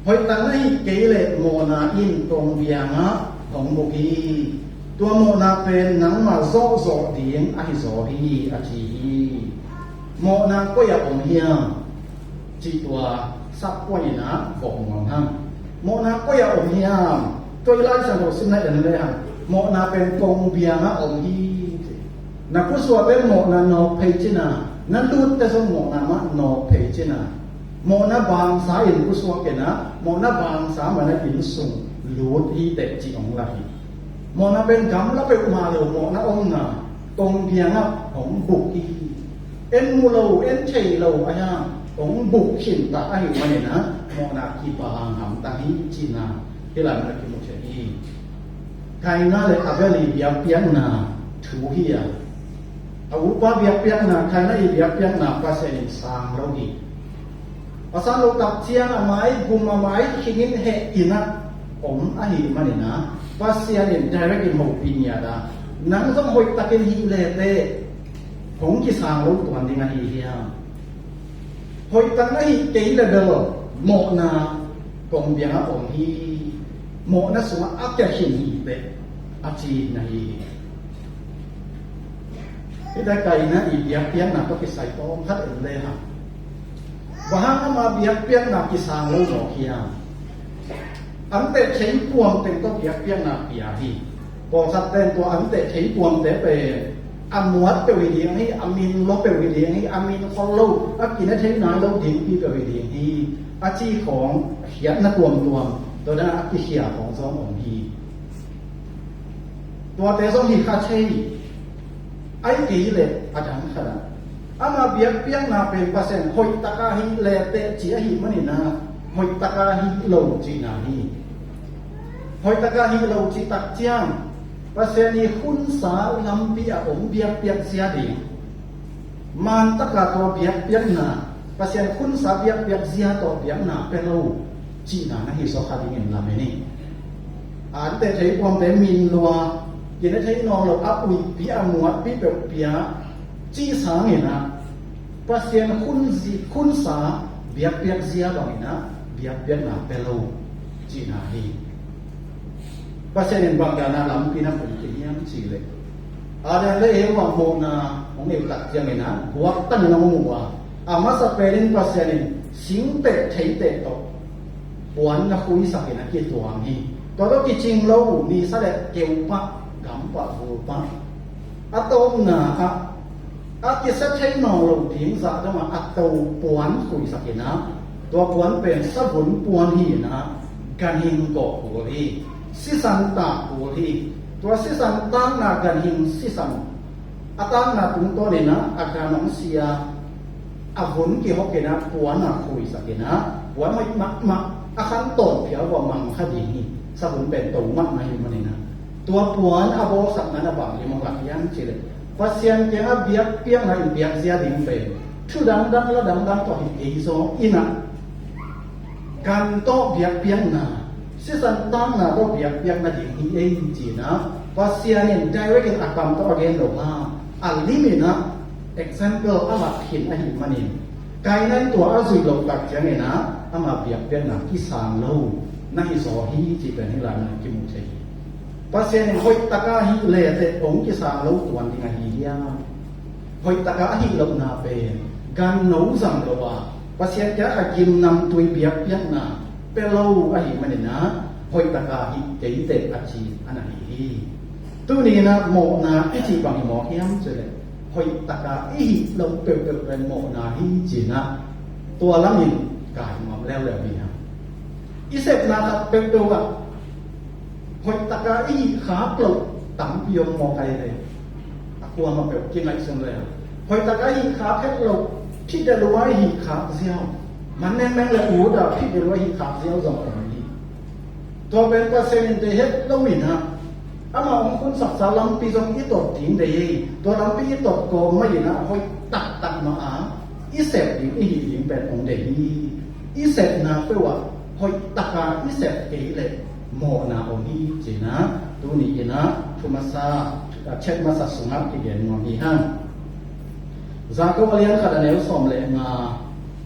Hoihtak na hih kei leh mawhna in kongbiangah hong buk hi. Tua mawhna pen nangmah zawhzawh ding ahi zaw hi, a ci hi. Mawhna koi-ah om hiam? Cih tua sap point inah vawh nuam hang. Mawhna koi-ah om hiam? Tua i Lai Siangtho simna en le hang. Mawhna pen kongbiangah om hi. Na kusuahte mawhna nawk phei cina, na lutte zong mawhna mah nawk phei cina. Mawhna bangsa in kusuah kena, mawhna bangsa mana inn sung lut hi teh cih hong lak hi. Mawhna pen gamla peuhmah lo mawhna omna kongbiangah hong buk hi. En mu lo, en thei lo ahi hang hong buk khinta ahih maninah mawhna kibang hamtang hi cihna hih lai munah kimu thei hi. Kaina le Abel i biakpiakna thu hi a, a upa biakpiakna, Kaina i biakpiakna Pasian in sang lo hi. A sang lo tak ciang a mai gum, a mai khingin heh inah om ahih maninah Pasian in direct in hopih ngiat a, nang zong hoihtakin hih lehteh hong kisang lo tuan ding ahi hiam? Hoihtak na hih kei le bel mawhna kongbiangah om hi. Mawhna sungah a kia khin hi teh, a ci na hi hi. Hih teh Kaina i biakpiakna tawh kisai tawm khat en le hang. Bang hang ama biakpiakna kisang lo mawk hiam? Anteh thei puam teng tawh biakpiakna pia hi. Bawlkhat pen tua anteh thei puamte pen a muat peuh hi ding hi, a min lo peuh hi ding hi, a min khol lo, a kine thei nai lo dingpi peuh hi ding hi, a ci khawng khiatna tuamtuam, tua dan a kikhia khawng zong om hi. Tuate zong hi kha thei. Ahih kei leh a dang khat ah, ama biakpiakna pen Pasian hoihtaka hih lehteh ci ahih maninah hoihtaka hih lo cihna hi. Hoih taka hih lo cih tak ciang Pasian i hunsa lampi a om biakpiak zia ding, man taka tua biakpiakna, Pasian hunsa biakpiak zia tawh biakna pia lo cihna na hi zaw kha dingin lamen hi. Ante thei puamte min lua, kine thei nawn lo a uipi a muatpi peuh pia cih sangin ah Pasian khun zi-, khunsa biakpiak zia bangin ah biakpiakna pia lo cihna hi. Pasian in bang dana lampi na pun khin hiam cih leh, Adam le Eva mawhna hong neih tak ciangin ah guak takin hong mu a, a masa penin Pasian in singteh theiteh tawh puan na khuisakin a kituang hi. Tua tawh kicing lo, nisa le keu pah, gam pah, vul pah. A tawpna ah a kisia thei nawn lo ding zah dongah a to puan khuisakin ah, tua puan pen savun puan hi-in ah ganhing gawh kul hi, sisan tak kul hi. Tua sisan takna, ganhing sisan a takna tungtawnin ah a gan hong sia, a vun kihokin ah puan a khuisakin ah puan hoih mahmah, a khan tawnphial vua mang kha ding hi. Savun pen to mahmah hi manin ah tua puan a bawlsakna na bang lim hong lak hiam cih leh, Pasian kiangah biakpiakna in biakzia ding pen thu dangdang la dangdang tawh hi kei zaw in ah, gan tawh biakpiakna, sisan takna tawh biakpiakna ding hi ei ci-in ah Pasian in direct in a kam tawh a gen lo hang, a lim in ah example a lak khin ahih manin, Kaina in tua a zuih loh tak ciangin ah ama biakpiakna kisang lo na hi zaw hi cih pen hih lai-in ah kimu thei hi. Pasian in hoih taka hih leteh hong kisang lo tuan ding ahi hiam? Hoih taka a hih lohna pen ganno zang lo a, Pasian kiangah a gimnamtui biakpiakna pia lo ahih manin ah hoih taka hih keiteh a ci a na hi hi. Tuni-in ah mawhna i cih bang hi mawk hiam cih leh, hoih taka i hih loh peuhpeuh pen mawhna hi ci-in ah tua lamin kai nuam leuleu hi hang. I sepna khat peuhpeuh ah hoih taka i hih khak loh tampi om mawk ahi ve. A kuamah peuh kingaihsun le, hoih taka i hih khak het loh, phit deuh lua i hih khak ziau, man mengmeng le ut a phit deuh lua i hih khak ziau zong om hi. Tua pen Pasian in deih het lo-in ah, amah hong khunsaksa lampi zong i tot ding deih hi. Tua lampi i tot kawm mah in ah hoih taktak mah a i sep ding, i hih ding pen hong deih hi. I sepna peuh ah hoih taka i sep kei leh mawhna om hi ci-in ah tuni-in ah thu masa, chet masa sungah kigen nuam hi hang. Jakob a lian khat a neu sawm le nga,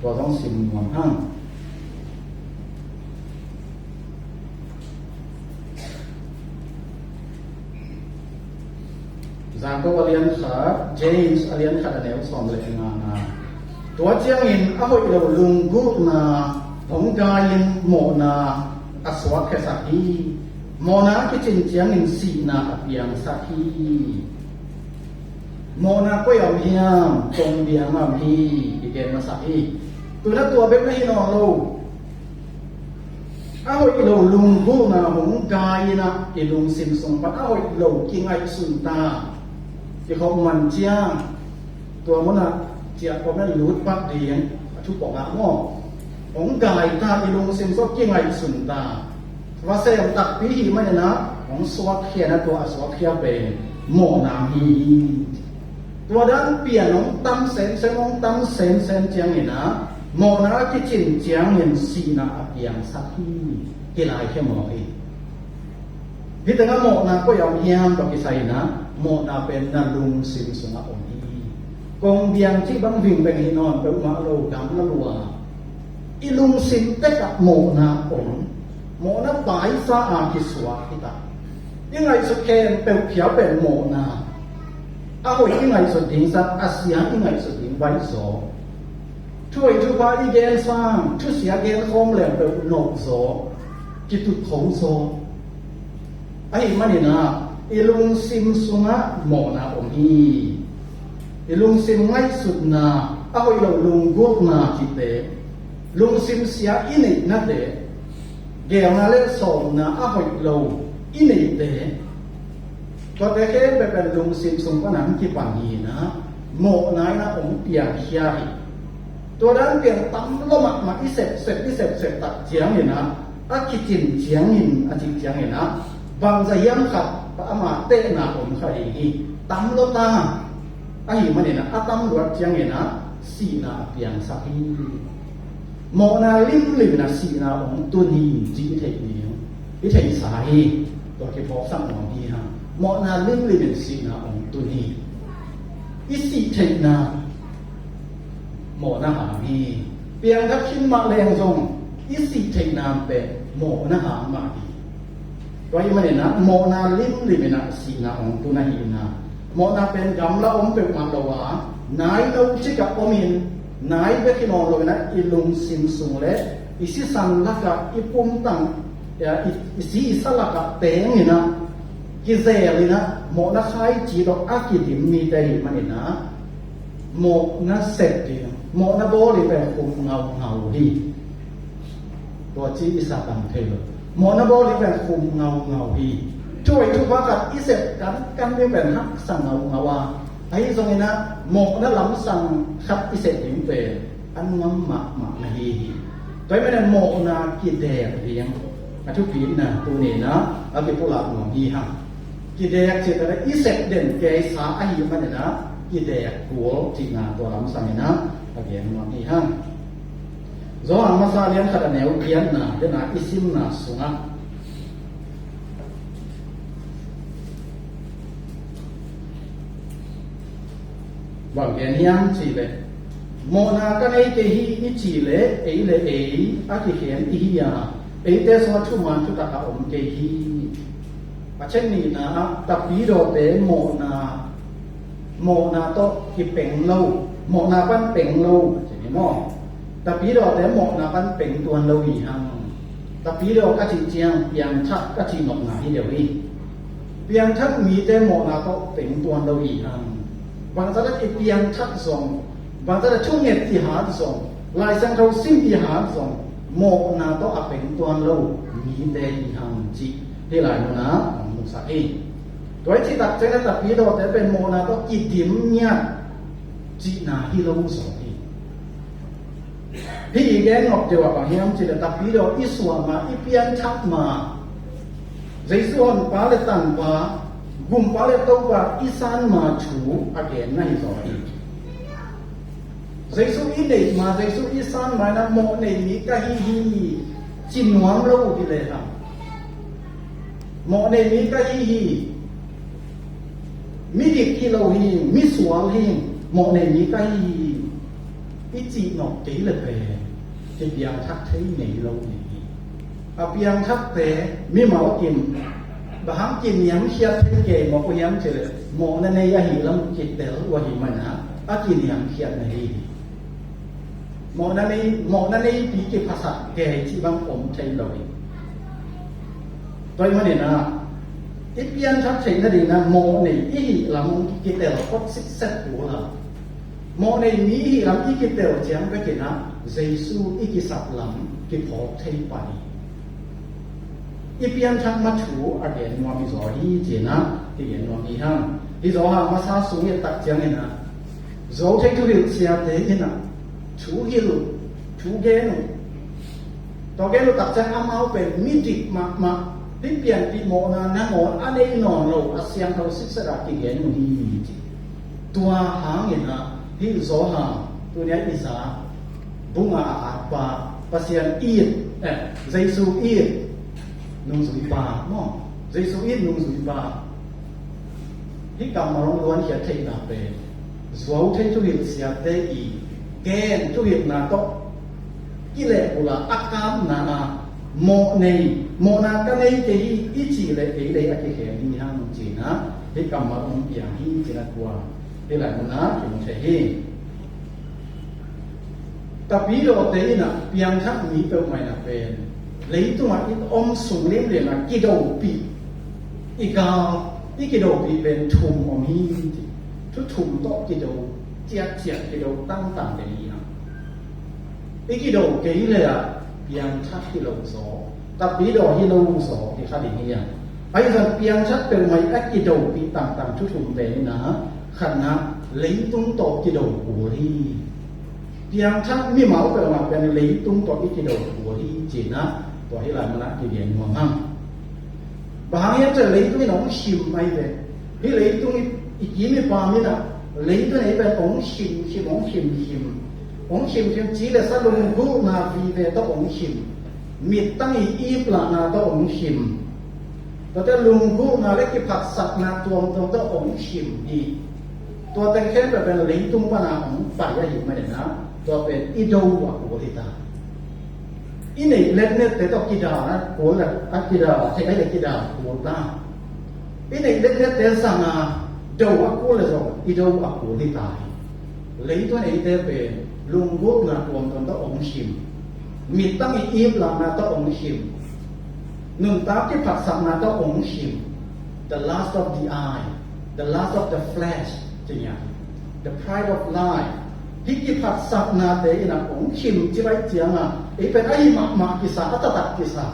tua zong sim nuam hang. Jakob a lian khat, James a lian khat a neu sawm le nga na. Tua ciangin a hoih lo lunggulhna hong gai-in mawhna a suakkhiasak hi. Mawhna a kicin ciangin sihna a piangsak hi. Mawhna koi a om hiam? Kongbiang a om hi, kigen masak hi. Tuna tua bek na hi nawn lo. A hoih lo lunggulhna hong gai-in ah i lungsim sung pan a hoih lo kingaihsun ta. I khop man ciang tua munah ciah kawm in lut pak ding a thu pong ah maw? Hong gai ta, i lungsim sung kingaihsun ta. Va sem takpi hi manin ah hong suakkhia na, tua a suakkhia pen mawhna hi. Tua dan pian hong tam semsem, hong tam semsem ciangin ah mawhna a kicin ciangin sihna a piangsak hi. Kilaikhia mawk hi. Hih tengah mawhna koi a om hiam tawh kisai-in ah mawhna pen na lungsim sungah om hi. Kongbiang cih bang vingbeng hi nawn peuhmah lo, gamla lua. I lungsim tekah mawhna om. Mawhna paisa a kisuak hi ta. I ngaihsut khempeuh phial pen mawhna. A hoih i ngaihsut ding zat, a sia i ngaihsut ding baih zaw. Thu hoih thupha i gen sang, thusia gen khawm leng peuh nop zaw, kitut khong zaw. Ahih manin ah i lungsim sungah mawhna om hi. I lungsim ngaihsutna, a hoih lo lunggulhna cihte, lungsim sia i neihnate, geelna le sawmna a hoih lo i neihte, tuate khempeuh pen lungsim sung pan ah hong kipan hi-in ah mawhna in ah hong piangkhia hi. Tua dan piang tam lua mahmah i sepsep, i sepsep tak ciangin ah A kicin ciangin, a cih ciangin ah, bangzah hiam khat ama tehna om kha ding hi. Tam lo ta ahih manin ah, a tam luat ciangin ah, sihna a piangsak hi. Mawhna limlim in ah sihna hong tun hi, ci i theih ding, i theihsa hi. Tua kiphawksak nuam hi hang. Mawhna limlim in sihna hong tun hi. I sih theihna mawhna hang hi. Piangthak khin mah leng zong i sih theihna pen mawhna hang mah hi. Tua ahih manin ah mawhna limlim in ah sihna hong tun ahihna. Mawhna pen gamla om peuhmah lo a, nai lo cikah om in, nai bek hi nawn lo in ah i lungsim sung le i sisan lakah, i pumtang, i, i si i sa lakah teng in ah, kizel in ah, mawhna khaici tawh a kidim mite ahih manin ah, mawhna sep ding, mawhna bawl ding pen khum ngaungau hi. Tua ci i sa tam thei lo. Mawhna bawl ding pen khum ngaungau hi. Thu hoih thupha khat i sep kankan ding pen haksa ngaungau a, ahi zongin ah mawhna lamsang khat i sep ding pen a nuam mahmah na hi hi. Tua ahih manin mawhna kidek ding a thupitna tuni in ah a kipulak nuam hi hang. Kidek cih tak leh i sep den keisa ahih manin ah kidek kul cihna tua lamsang in ah a gen nuam hi hang. Johan masa lian khat a neu giatna den a i simna sungah bang gen hiam cih leh, mawhna ka nei kei hi i cih leh, ei le ei a kikhen i hi a, eite sungah thuman thutak a om kei hi. A chet nihna ah tapidawte mawhna, mawhna tawh kipeng lo, mawhna pan peng lo, ci ni maw? Tapidawte mawhna pan peng tuan lo hi hang. Tapidaw ka cih ciang piangthak ka cih nopna hi deuh hi. Piangthak mite mawhna tawh peng tuan lo hi hang. Bangzah a kipiangthak zong, bangzah a thunget i hat zong, Lai Siangtho sim i hat zong, mawhna tawh a peng tuan lo mite hi hang cih hih lai munah hong musak hi. Tua i cih tak ciangin tapidawte pen mawhna tawh kidim ngiat cihna hi lo zaw hi. Hih i gen nop deuh ah bang hiam cih leh tapidaw i suah ma, i pianthak ma, Jesu honpa le tanpa, gumpa le topa i san ma thu a genna hi zaw hi. Jesu i neih ma, Jesu i san ma in ah mawhnei mi ka hi hi ci nuam lo uh hi lehang, mawhnei mi ka hi hi, midik hi lo hi, misual hi, mawhnei mi ka hi hi i cih nop kei le pen kipiangthak thei ngei lo hi. A piangthakte mimal kim, bang hang kiniamkhiat thei kei mawk uh hiam cih leh mawhna nei ahih lam kitel uh ahih manin ah a kiniamkhiat na hi hi. Mawhna nei, mawhna neipi kiphasak kei cih bang om thei lo hi. Tua ahih manin ah i pianthak theih nading in ah mawhnei i hih lam kitel phot sitset uh la, mawhnei mi i hih lam i kitel ciang bekin ah Jesu i kisap lam kiphawk thei pah hi. I pianthak ma thu a gen nuam hi zaw hi ci-in ah i gen nuam hi hang. Hi zaw hang masa sung i et tak ciangin ah Zo thei thuhilh siate in ah thu hilh, thu gen uh. Tua gen uh tak ciang amau pen midik mahmah, hih pianpih mawhna nangawn a nei nawn lo, a siangtho sitset a kigen uh hi ci. Tua hangin ah hih Zo hang tuni a i za bung a a atpa, Pasian it, eh, Jesu it nungzuipa maw? Jesu it nungzuipa. Hih kammal hong luankhiat theihna pen zuau thei thuhilh siate i gen thuhilhna tawh kilehbulh a, a kamna ah mawhnei, mawhna ka nei kei hi i cih leh ei le ei a kikhen hi hang ci-in ah hih kammal hong piang hi ci-in ah tua hih lai munah kimu thei hi. Tapidawte in ah piangthak mi peuhmah in ah pen leitungah i om sung limlim ah kidopih, i gal, i kidopih pen thum om hi ci. Thu thum tawh kido ciatciat, kido tangtang kei hi hang. I kido kei le ah piangthak hi lo zaw, tapidaw hi lo zaw hi kha ding hi hang. Ahi zong piangthak peuhmah i a kidopih tangtang thu thum pen in ah khatna leitung tawh kido kul hi. Piangthak mimal peuhmah pen leitung tawh i kido kul hi ci-in ah Tua hi lai manah kigen nuam hang. Bang hang hiam cih leh leitung in hong him ahi ve. Hih leitung i kim i pam in ah leitung in ei pen hong him him hong him him hong him him, ci le sa lunggulhna vive tawh hong him. Mittang i iplahna tawh hong him. Tuate lunggulhna le kiphatsakna tuamtuam tawh hong him hi. Tuate khempeuh pen leitung pana hong pai ahih manin ah tua pen i do a kul hi ta. I neih letnette tawh kidal a kul le a kidal thei ahi le kidal kul ta. I neih letnette zang a do a kul le zong i do a kul hi ta hi. Leitung in eite pen lunggulhna tuamtuam tawh hong him. Mittang i iplahna tawh hong him. Nuntak kiphatsakna tawh hong him. The lust of the eye, the lust of the flesh, ci nia. The pride of life. Hih kiphatsaknate in ah hong him ci bai ciang a ei pen ahi mahmah kisa, a taktak kisa.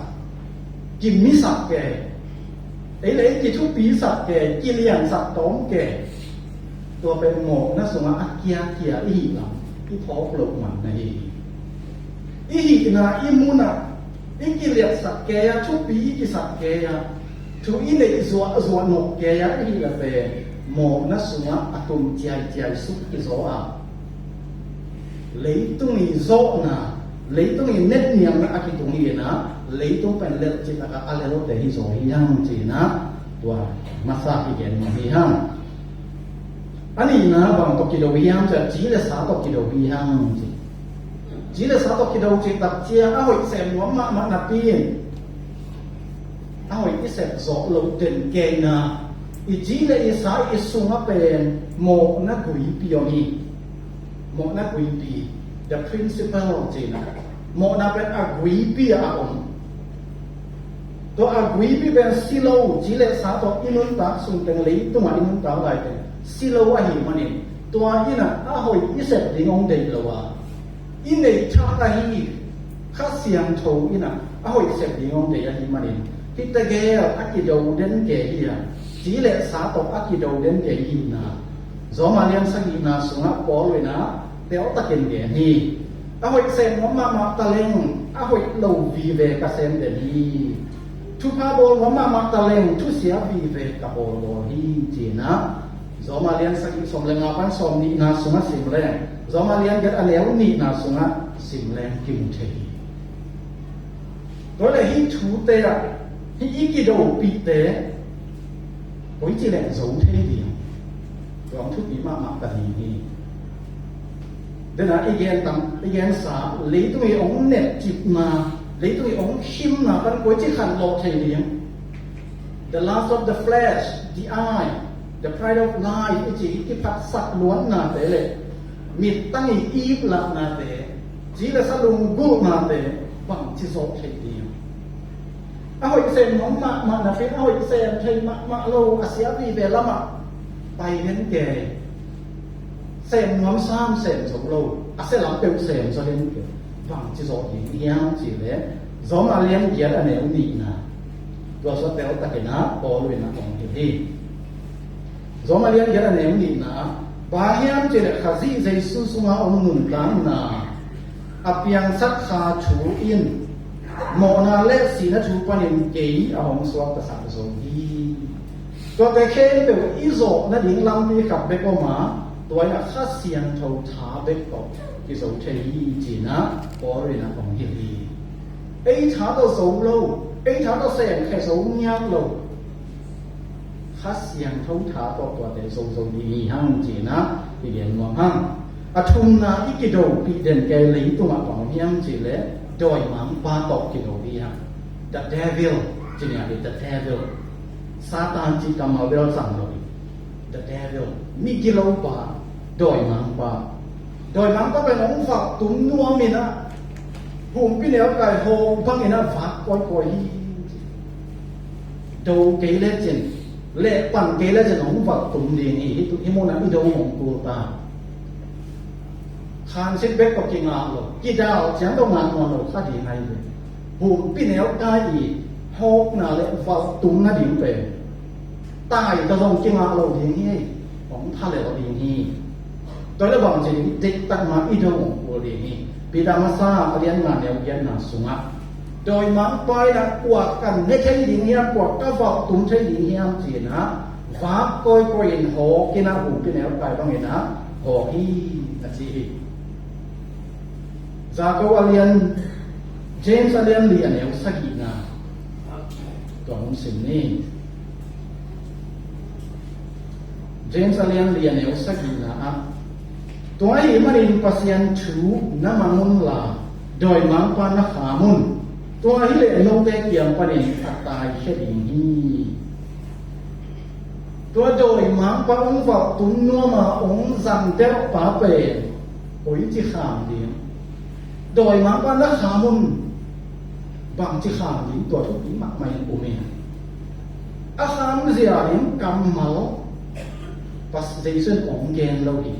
Kimisak ke. Ei le ei kithupisak ke, kiliansak tawm ke. Tua pen mawhna sungah a kiakia i hih lam i phawk loh man na hi. I hihna i munah i kiliatsak kei a, thupi i kisak kei a, thu i neih zuahzuah nop kei a i hih le pen mawhna sungah a tum ciaiciai suk i zaw a. Leitung i zawhna, leitung i netniamna a kitung hi in ah leitung pen lelh citak a a lelhte hi zaw hi hang ci in ah tua masa kigen nuam hi hang. A nihna bang tawh kido hiam cih leh ci le sa tawh kido hi hang ci. Ci le sa tawh kido cih tak ciang a hoih sem nuam mahmah napi in a hoih i sep zawh loh den kei na. I ci le i sa i sungah pen mawhna guipi om hi. Mawhna guipi, the principle ci in ah mawhna pen a guipi ah a om. Tua a guipi pen si lo, ci le sa tawh i nuntak sung teng, leitungah i nuntak lai teng si lo ahih manin tua in ah a hoih i sep ding hong deih lo a, i neih thak ahi Kha Siangtho in ah a hoih sep ding hong deih ahih manin hih tegel a kido den kei hi a, ci le sa tawh a kido den kei hi na. Roma lian sagihna sungah Paul in ah teltakin gen hi. A hoih sem nuam mahmah taleng a hoih lo vive ka sem den hi. Thupha bawl nuam mahmah taleng thusia vive ka bawlbawl hi ci in ah Roma lian sagih sawm le nga pan sawm nihna sungah sim leng, Roma lian giat a neu nihna sungah sim leng kimu thei hi. Tua leh hih thute ah hih i kidopihte koici leh zo thei ding? Tua hong thupi mahmah ka ding hi. Dena i gen tam, i gensa leitung i hong netcipna, leitung i hong himna pan koici khanlawh thei ding? The lust of the flesh, the eye, the pride of life i ci hih kiphatsak luannate le mittang i iplaknate, ci le sa lunggulhnate bangci zawh thei ding? A hoih sem nuam mahmah napi in a hoih sem thei mahmah lo, a sia vive lamah pai den kei. Sem nuam sam sem zo lo, a sia lam peuh sem zaw den kei. Bangci zawh ding hiam cih leh Roma lian giat a neu nihna tua sua teltakin ah Paul in ah hong hilh hi. Roma lian giat a neu nihna, bang hiam cih leh Khazih Jesu sungah om nuntakna a piangsak Kha Thu in mawhna le sihna thu panin kei a hong suaktasak zo hi. Tuate khempeuh i zawh nading lampi khat bek om a, tua in ah Kha Siangtho tha bek tawh kizo thei hi ci in ah Paul in ah hong hilh hi. Ei tha tawh zo lo, ei tha tawh semkhia zo ngiat lo, Kha Siangtho tha tawh tuate zozo ding hi hang ci in ah i gen nuam hang. A thumna i kidopih den kei leitungah bang hiam cih leh dawimangpa tawh kido hi hang. The devil, ci nia hi, the devil. Satan cih kammal bel sang lo hi. The devil, migilopa, dawimangpa. Dawimangpa pen hong vak tum nuam in ah humpinelkai hawk bangin ah vak kawikawi hi. Do kei lecin, lehpan kei lecin hong vak tum ding hi. Hih tu, hih munah i do hong kul ta. Khansit bek tawh kingah lo, kidal ciang tawh ngah nawn lo kha ding ahi ve. Humpinelkai i hawkna le vak tum nading pen tai ta zong kingah lo ding hi. Hong thalel ding hi. Tua le bangci ding, deihtak ma i do hong kul ding hi. Peter masa a lian nga neu giatna sungah Dawimangpa in ah kua kan ne thei ding hiam, kua ka valh tum thei ding hiam ci-in ah vak kawikawi in hawk in ah, hu kinelkai bangin ah hawk hi, a ci hi. Jakob a lian, James a lian li a neu sagihna, tua hong sim ni. James a lian li a neu sagihna ah, tua ahih manin Pasian thu na mang unla, dawimangpa na kham un. Tua hileh note kiang panin a taikhia ding hi. Tua dawimangpa hong valh tum nuam a hong zang delhpa pen koici kham ding? Dawimangpa na kham un, bangci kham ding? Tua thupi mahmah in um hi. A kham zia ding kammal Pas- Jesu in hong gen lo hi.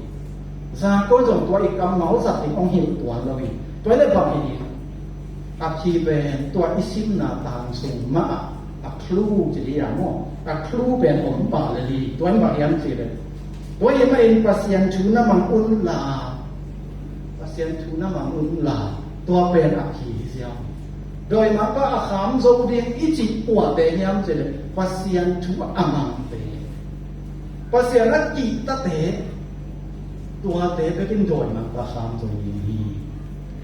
Jakob zong tua i kammal zat ding hong hilh tuan lo hi. Tua hi leh bang hi ding? A phi pen tua i simna tang sung mah ah a clue ci ding a maw, a clue pen om pah lel hi. Tua in bang hiam cih leh, tua ahih manin Pasian thu na mang unla, Pasian thu na mang unla, tua pen a phi hi ziau. Dawimangpa a kham zo ding i cih kuate hiam cih leh Pasian thu a mangte, Pasian a kihtate, tuate bekin dawimangpa kham zo ding hi.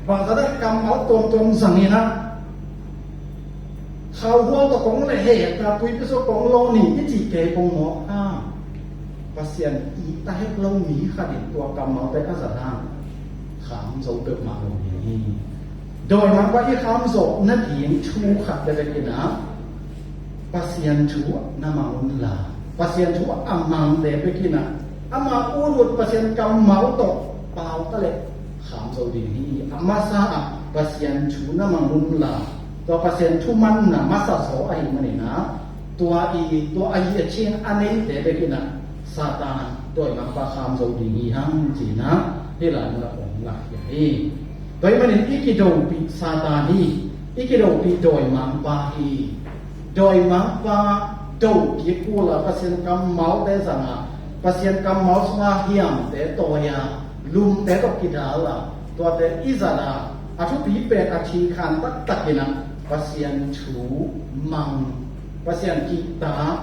Bangzah a kammal tuamtuam zang in ah, khauhual tawh kong lehhek a, puipi sung kong lawn ni i cih kei kong mawk a, Pasian ihta hek lo mi khat in tua kammalte a zat hang kham zo peuhmah lo ding hi. Dawimangpa i kham zawh nading thu khat bek in ah, Pasian thu na mang unla, Pasian thu a mangte bek in ah, ama ut ut Pasian kammal tawh pau ta leh kham zo ding hi. A masa ah Pasian thu na mang unla, tua Pasian thu manna masa zaw ahih manin ah, tua i, tua a hi a chin a neite bek in ah Satan, dawimangpa kham zo ding hi hang ci-in ah hih lai mun ah hong lakkhia hi. Tua ahih manin i kidopih Satan hi, i kidopih dawimangpa hi. Dawimangpa do kik kul a, Pasian kammalte zang a, Pasian kammal sunga hiamte tawi a, lumte tawh kidal a, tuate i zat a, a thupi pen a thikhan taktak in ah Pasian thu mang, Pasian kihta,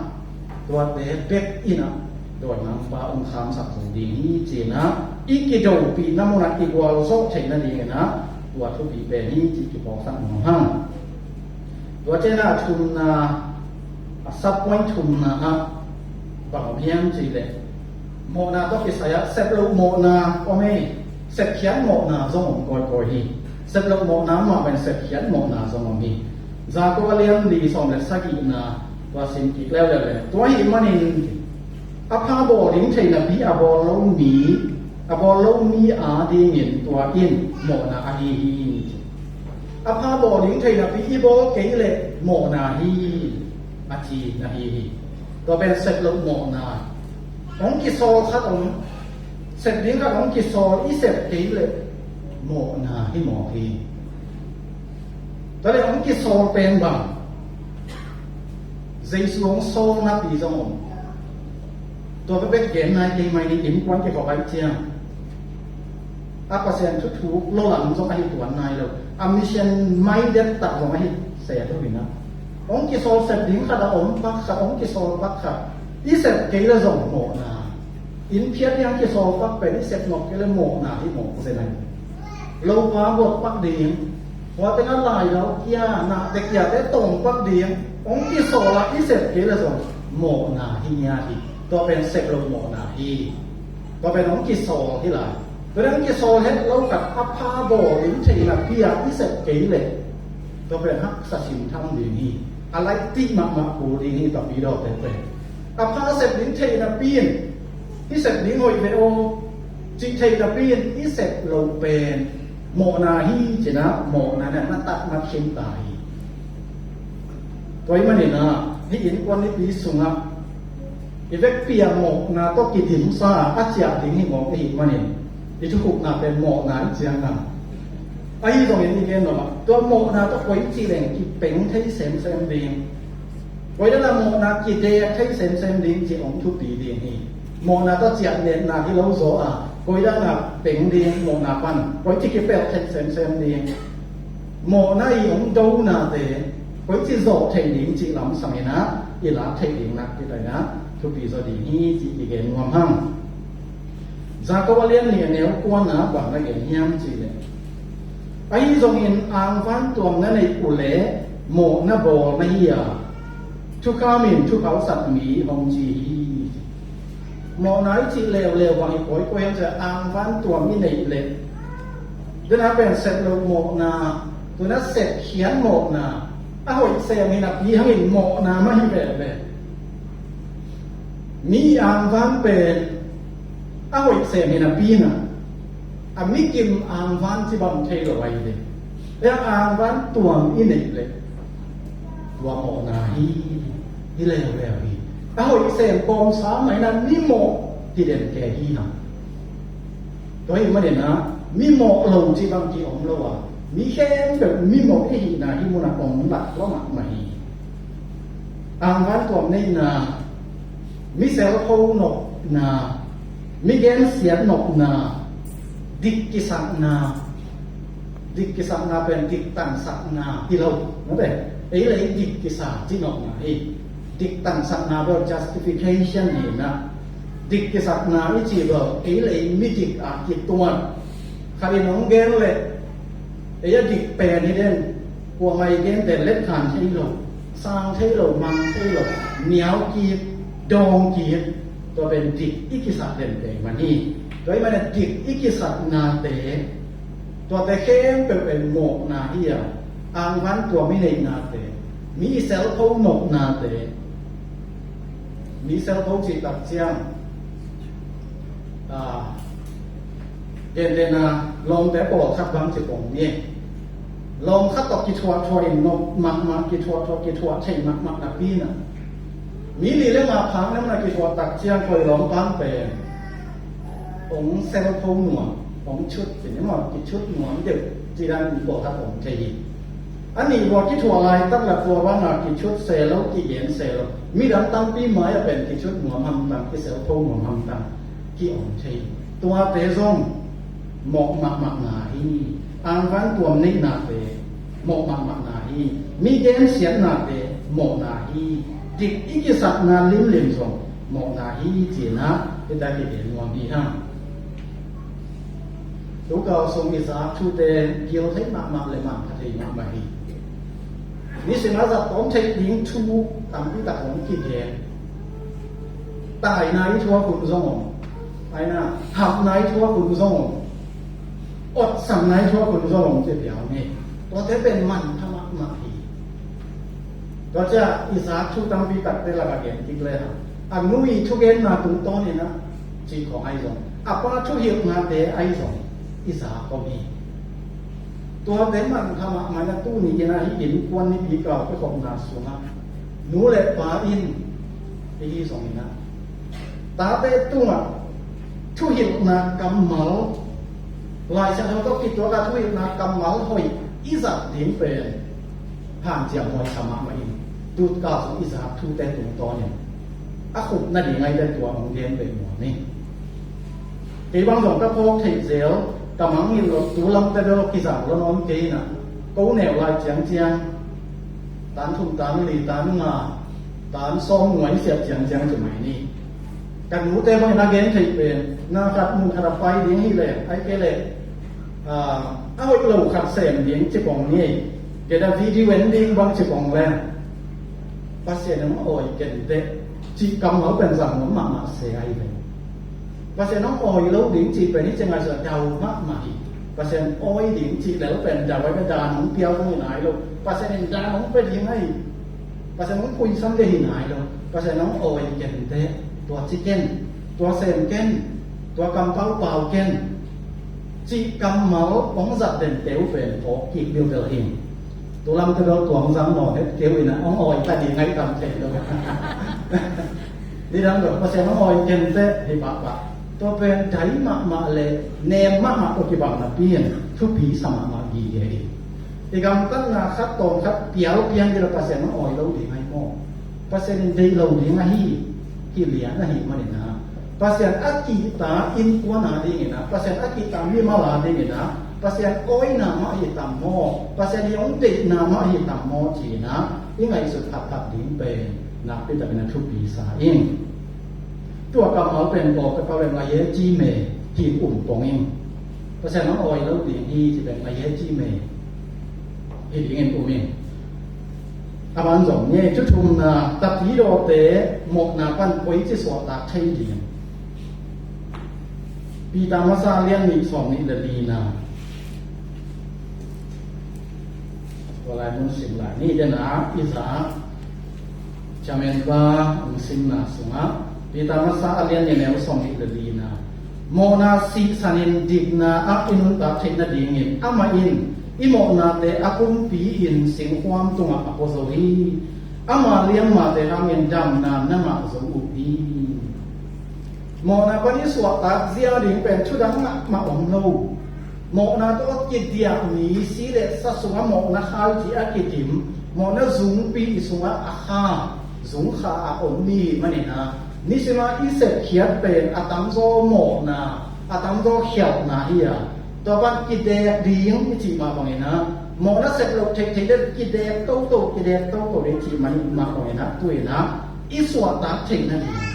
tuate bek in ah dawimangpa hong khamsak zo ding hi ci-in ah i kidopihna mun ah i gualzawh theih nading in ah tua thupi pen hi ci kiphawksak nuam hang. Tua ciang a thumna, a sub point thumna ah bang om hiam cih leh, mawhna tawh kisai ah sep loh mawhna om hi, sepkhiat mawhna zong om kawikawi hi. Sep loh mawhna mah bangin sepkhiat mawhna zong om hi. Jakob a lian li sawm le sagihna, tua sim kik leuleu le, tua ahih manin a pha bawl ding thei napi a bawl lo mi, a bawl lo mi adingin tua in mawhna ahi hi. A pha bawl ding thei napi i bawl kei leh mawhna hi, a ci na hi hi. Tua pen sep loh mawhna. Hong kisawl khat om, sep ding khat hong kisawl, i sep kei leh mawhna hi mawk hi. Tua leh hong kisawl pen bang, Jesu hong sawl napi zong om. Tua bek bek gen nai kei mai ni, innkuan kikhop ahih ciang a Pasian thu thuk lo lam zong ahi tuan nai lo. A mission minded tak zong ahi se lo hi na. Hong kisawl sep ding khat a om pak khat, hong kisawl pak khat. I sep kei leh zong mawhna. Inn phiat ding hong kisawl pak pen i sep nop kei leh mawhna hi mawk zen ahi. Lopa buat pak ding, hua teng a laidau kia, nahte kiate tawm pak ding hong kisawl a i sep kei leh zong mawhna hi ngiat hi. Tua pen sep loh mawhna hi. Tua pen hong kisawl hi lai. Tua pen hong kisawl het lo khat a pha bawl ding thei napi a i sep kei leh, tua pen haksa simtham ding hi. A laih tih mahmah kul ding hi, tua pi dawte pen. A pha sep ding thei napi in i sep ding hoih ve aw cih thei napi in i sep loh pen mawhna hi ci-in ah, mawhna in ah na tat mat khin ta hi. Tua ahih manin ah hih innkuan Nipi sungah i vekpi a mawhna tawh kidimsa a ciah ding hi mawk ahih manin i thukhupna pen mawhna i ciang a, ahi zongin i gen lo ah, tua mawhna tawh koici leng kipeng thei semsem ding, koi dan a mawhna kidek thei semsem ding cih hong thupi ding hi. Mawhna tawh ciah netna hi lo zaw a, koi dan a peng ding, mawhna pan koici kipelh thei semsem ding, Mawhna i hong donate koici zawh theih ding cih lam sangin ah i lak theih ding nakpi takin ah thupi zaw ding hi cih kigen nuam hang. Jakob a lian nih a neu kuana bang na gen hiam cih leh, ahi zongin angvan tuam na neih uh leh mawhna bawl na hi a, thukham in thukhauhsak mi hong ci hi. Mawhna i cih leuleu bang i kawikawi hiam cih leh angvan tuam i neih leh, dena pen sep loh mawhna, tuna sep khian mawhna, a hoih sem hi napi hangin mawhna mah hi veve. Mi angvan pen a hoih sem hi napi na, a mikim angvan ci bang thei lo ahi ve. Tua angvan tuam i neih leh tua mawhna hi, hi leuleu hi. A hoih sem kawmsa mah hi na, mi mawh hi den kei hi hang. Tua hi manin ah mi mawh lo ci bang ki om lo a, mi khempeuh mi mawh i hihna hih munah om lak lua mahmah hi. Angvan tuam neihna, mi selkho nopna, mi gensiat nopna, dik kisakna, dik kisakna pen dik tangsakna hi lo, na pen ei le ei dik kisa ci nopna hi. Dik tangsakna bel justification hi na. Dik kisakna i cih bel ei le ei midik a kituat. Khat in hong gen leh ei a dik pen hi den, kuamah i gente letkhan thei lo, sang thei lo, mang thei lo, niau kik, dawng kik. Tua pen dik i kisak den pen man hi. Tua hi manin dik i kisaknate, tuate khempeuh pen mawhna hi a, angvan tuam i neihnate, mi i selkho nopnate, mi selkho cih tak ciang, ah, gentehna lawmte pawlkhat bang ci pong ni. Lawm khat tawh kithuahthuah in nop mahmah, kithuahthuah, kithuah thei mahmah napi na, mi li le nga phak na mah na kithuah tak ciang koi lawm pan pen hong selkho nuam, hong chut ci ni maw, kichut nuam deuh ci dan mi pawlkhat om thei hi. A nih vua kithuah laitak la tua banga kichut se lo, kigen se lo. Midang tampi mai-ah pen kichut nuam hamtang, kiselkho nuam hamtang ki-om thei. Tuate zong mawh mahmah na hi. Angvan tuam neihnate mawh mahmah na hi. Mi gensiatnate mawh na hi. Dik i kisakna limlim zong mawh na hi, ci-in ah hita kigen nuam hi hang. Tukal sung i zak thute gil thei mahmah le manpha thei mahmah hi. Nisim a zat tawm theih ding thu tampi tak hong kigen. Taina i thuak hun zong om, aina hapna i thuak hun zong om, otsanna i thuak hun zong om ci piau ni. Tuate pen manpha mahmah hi. Tua ciang i zak thu tampi takte lakah gen kik le hang, a nu i thugenna tungtawnin ah cih khawng ahi zong, a pa thuhilhnate ahi zong i zak om hi. Tuate manpha mahmah in ah tuni in ah hih innkuan nipi kal kikhopna sungah nu le pa in, i hi zongin ah tate tungah thuhilhna kammal, Lai Siangtho tawh kituak a thuhilhna kammal hoih i zat ding pen hanciam huai sa mahmah in, tutkal sung i zak thute tungtawnin a khupna ding ahi leh tua hong gen beh nuam hi. Kei bang zong ka phawk theih zel, ka mangngilh loh, tu lamte bel kizang lo nawn kei in ah, ko neu lai ciangciang tan thum, tan li, tan nga, tan sawm nuai siat ciangciang ci mai ni. Ka nute bangin a gen theih pen, na khat mun khat a pai ding hi leh, ahih kei leh, ah, a hoih lo khat sem ding ci pong ni. Kei a video en ding bang ci pong leh, Pasian in hong awi ken teh, cih kammal pen zang nuam mahmah se ahi ve. Pasian hong awi lo ding cih pen hih ciang ngaihsut a dau mahmah hi. Pasian awi ding cih lel pen dau ahi ve, dan hong pial hong hi nai lo. Pasian in dan hong pia ding ahi. Pasian hong puisam ding hi nai lo. Pasian hong awi ken teh, tua ci ken, tua sem ken, tua kampau pau ken, cih kammal hong zat dente uh pen phawk kik deuhdeuh hi. Tu lamte bel tua hong zang nawn het kei uh in ah, hong awi ta ding ahi tam thei lo. Nidang bel Pasian hong awi ken teh hi pahpah. Tua pen dai mahmah le nem mahmah tawh kibang napi in thupi sa mahmah gige hi. I gamtatna khat tawm khat pial pian ding leh Pasian hong awi lo ding ahi maw? Pasian in deih lo ding ahi, hi lian ahih manin ah, Pasian a kihta innkuan a dingin ah, Pasian a kihta mimal a dingin ah, Pasian awina mah hi tam maw, Pasian i hong deihna mah hi tam maw ci-in ah i ngaihsut phatphat ding pen nakpi takin a thupi sa ing. Tua kammal pen kawk peuhpeuh pen ngaih e ci me hi-in um pong ing. Pasian hong awi lo ding hi ci pen ngaih e ci me hi dingin um ing. A ban zong nge, thu thumna, tapidawte mawhna pan koici suahtak thei ding. Peter masa a lian nih sawm nih le lina. Tua lai mun sim lai ni dena i za. Chamen ba hong simna sungah Peter masa a lian nih neu sawm nih le lina. Mawhna sihsanin dikna ah i nuntak theih nadingin amah in i mawhnate a pumpi in singkhuam tungah a pua zo hi. Ama liammate hangin damna na ngah zo uh hi. Mawhna pan i suahtak zia ding pen thudang mahmah om lo. Mawhna tawh kidiah mi si le sa sungah mawhna kha ci a kidim, mawhna zungpi i sungah a kha, zungkha a om mi manin ah, nisima i sepkhiat pen a tamzaw mawhna, a tamzaw khialhna hi a, tua pan kidek ding i cih mah bangin ah, mawhna sep loh theihtheih le kidek toto, kidek toto le i cih mah bangin ah, tu-in ah i suahtak theih nading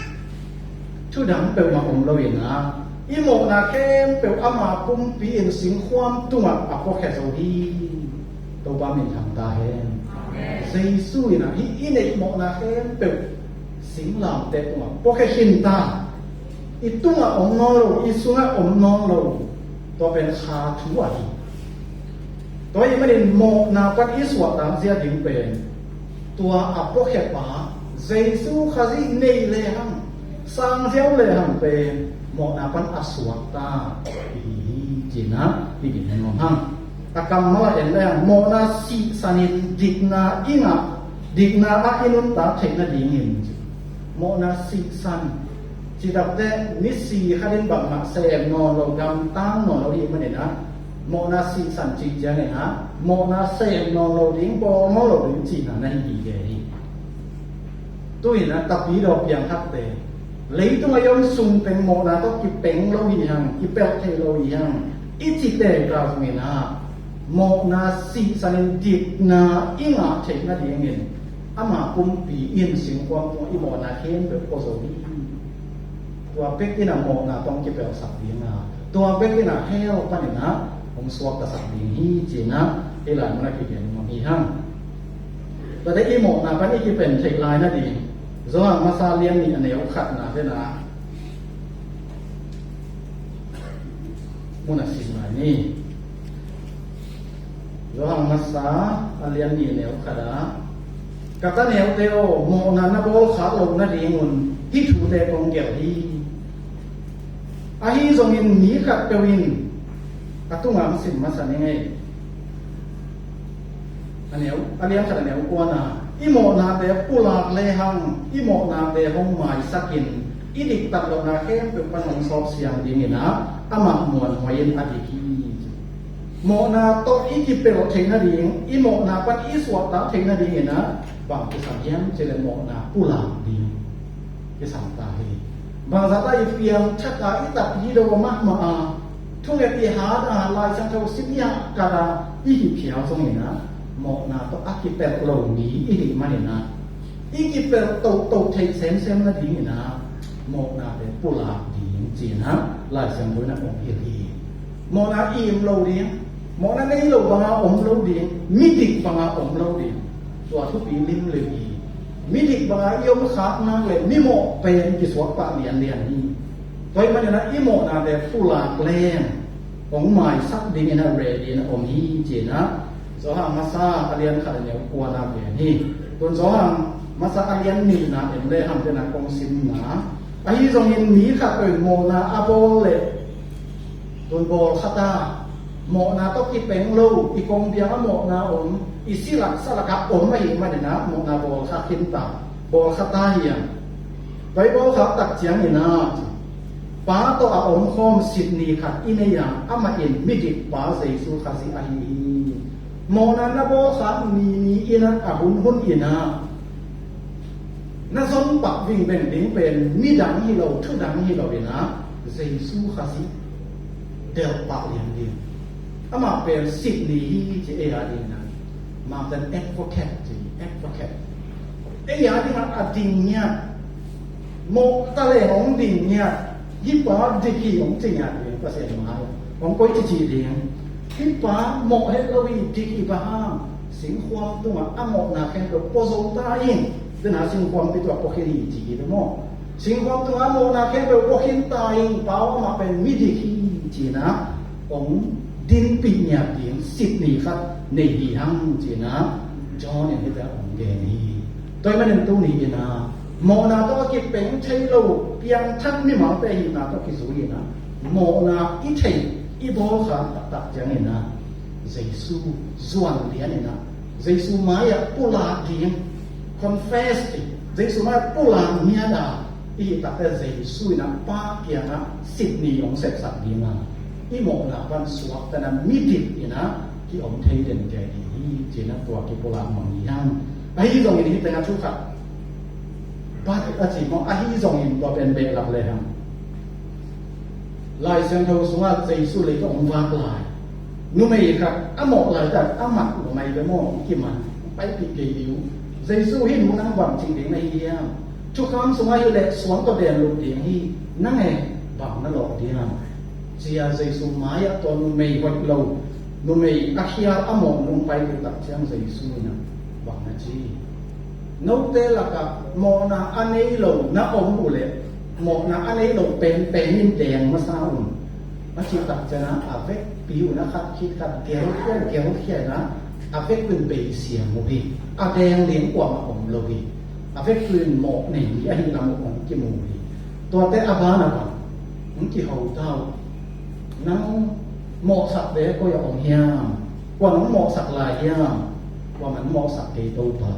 thudang peuhmah om lo-in ah, i mawhna khempeuh ama pumpi in singkhuam tungah a puakhia zo hi. Topa minthang ta hen. Amen. Jesu in ah hih i neih mawhna khempeuh singlamteh tungah puakhia khin ta. I tungah om nawn lo, i sungah om nawn lo. Tua pen kha thu ahi. Tua ahih manin mawhna pan i suahtak zia ding pen tua a puakhiapa Jesu Khazih nei lehang, sang ziau lehang pen mawhna pan a suakta i hi hi, ci-in ah i gen nuam hang. A kammal ah en lehang mawhna sihsanin dikna i ngah, dikna ah i nuntak theih nadingin, mawhna sihsan cih takteh misi khat in bangmah sem nawn lo, gamtang nawn lo hi manin ah, mawhna sihsan cih ciangin ah mawhna sem nawn lo ding, bawl nawn lo ding cihna na hi gige hi. Tu-in ah tapidaw piangthakte, leitungah i om sung teng mawhna tawh kipeng lo hi hang, kipelh thei lo hi hang i ci teng ka zongin ah, mawhna sihsanin dikna i ngah theih nadingin ama pumpi in singkhuam tungah i mawhna khempeuh pua zo hi. Tua bek in ah mawhna tawh hong kipelhsak ding a, tua bek in ah hell panin ah hong suaktasak ding hi, ci-in ah hih lai mun ah kigen nuam hi hang. Tuate i mawhna pan i kipen theih lai nading Johan masa lian nih a neu khatna dena mun ah sim lai ni. Johan masa a lian nih a neu khat ah, ka ta neute aw, mawhna na bawlkhak loh nadingun hih thute kong gelh hi. Ahi zongin mi khatpeuh in, a tungah hong sim masa ni ngei. A neu, a lian khat a neu kuana, i mawhnate pulak lehang, i mawhnate hong maisakin, i diktat lohna khempeuh pan hong sawp siang dingin ah, amah muanhuai in a dik hi. Mawhna tawh i kipelh theih nading, i mawhna pan i suahtak theih nadingin ah, bang kisam hiam cih leh mawhna pulak ding kisam ta hi. Bangzah ta i piangthak a, i tapidaw mahmah a, thunget i hat a, Lai Siangtho sim i hahkat a, i hih phial zongin ah, mawhna tawh a kipelh lo mi i hih manin ah, i kipelh toto theih semsem nadingin ah, mawhnate pulak ding ci-in ah Lai Siangtho in ah hong hilh hi. Mawhna im lo ding, mawhna nei lo banga om lo ding, midik banga om lo ding. Tua thupi limlim hi. Midik banga i om khak nak leh mimawh pen kisuak pah lianlian hi. Tua ahih manin ah i mawhnate pulak leng hong maisak dingin ah ready in ah om hi, ci-in ah Johan masa a lian khat a neu kuana pen hi. Tun Johan masa a lian nihna en lehang dena kong simna, ahi zongin mi khatpeuh in mawhna a bawl leh, tun bawlkhat a, mawhna tawh kipeng lo, i kongbiang a mawhna om, i silak salak a om ahih manin ah mawhna bawlkhat khin ta, bawlkhat ta hi a. Tua i bawlkhak tak ciangin ah, Pa tawh a omkhawm sit ni khat i nei a, amah in midikpa Jesu Khazih ahi hi. Mawhna na bawlkhak ni ni in ah, a hunhun in ah, na zon pah vingbeng ding pen midang hi lo, thudang hi lo in ah, Jesu Khazih delh pah lian ding. Amah pen sit ni hi ci ei a ding na. Mangtan advocate ci, advocate. Ei a ding a, a ding ngiat. Mawh ta leng hong ding ngiat. Hih pa dik hi hong ci ngiat ding Pasian mai. Hong koi ci ci ding. Hih pa mawh het lo hi, dik hi, bang hang singkhuam tungah a mawhna khempeuh pua zo ta in. Tena singkhuam pi tuah pua khin hi ci hi maw. Singkhuam tungah a mawhna khempeuh pua khin ta in, pau amah pen midik hi ci-in ah hong dinpih ngiat ding sit ni khat nei hi hang ci-in ah John in hih teh hong gen hi. Tua ahih manin tuni-in ah mawhna tawh a kipeng thei lo, piangthak mimalte hihna tawh kizui-in ah mawhna i theih i bawl kha taktak ciangin ah Jesu zuan lian-in ah Jesu mai-ah pulak ding, confess ding, Jesu mai-ah pulak ngiat a i hih takte Jesu in ah Pa kiangah sit ni hong sepsak ding a, i mawhna pan suakta-in ah midik in ah ki-om thei den kei ding hi ci-in ah tua kipulak mang hi hang. Ahi zongin hih tengah thu khat, but a ci maw, ahi zongin tua pen behlap le hang. Lai Siangtho sungah Jesu lei tawh hong vak lai numei khat a mawh laitak a mat lo mai ve maw, kiman paipih kei ding uh. Jesu, hih nu nang bang cih ding na hi hiam? Thukham sungah hi leh suang tawh den lut ding hi, nang e bang na lawh diam? Ci-a Jesu mai-ah tua numei hoih lo, numei a khial a mawh nu hong paipih tak ciang Jesu in ah bang na ci? Note lakah mawhna a nei lo na om uh leh mawhna a nei lo penpen in deng masa un. A cih tak ciangin ah a vekpi un ah khat khit khat gelkhia gelkhia in ah a vekpi un beisiam uh hi. A deng ding kuamah om lo hi. A vekpi un mawh nei mi ahih lam uh hong kimu hi. Tuate a ban a bang hong kiho ta uh. Nang mawhsakte koi-ah om hiam? Kuan hong mawhsak lai hiam? Kuaman mawhsak kei, Topa.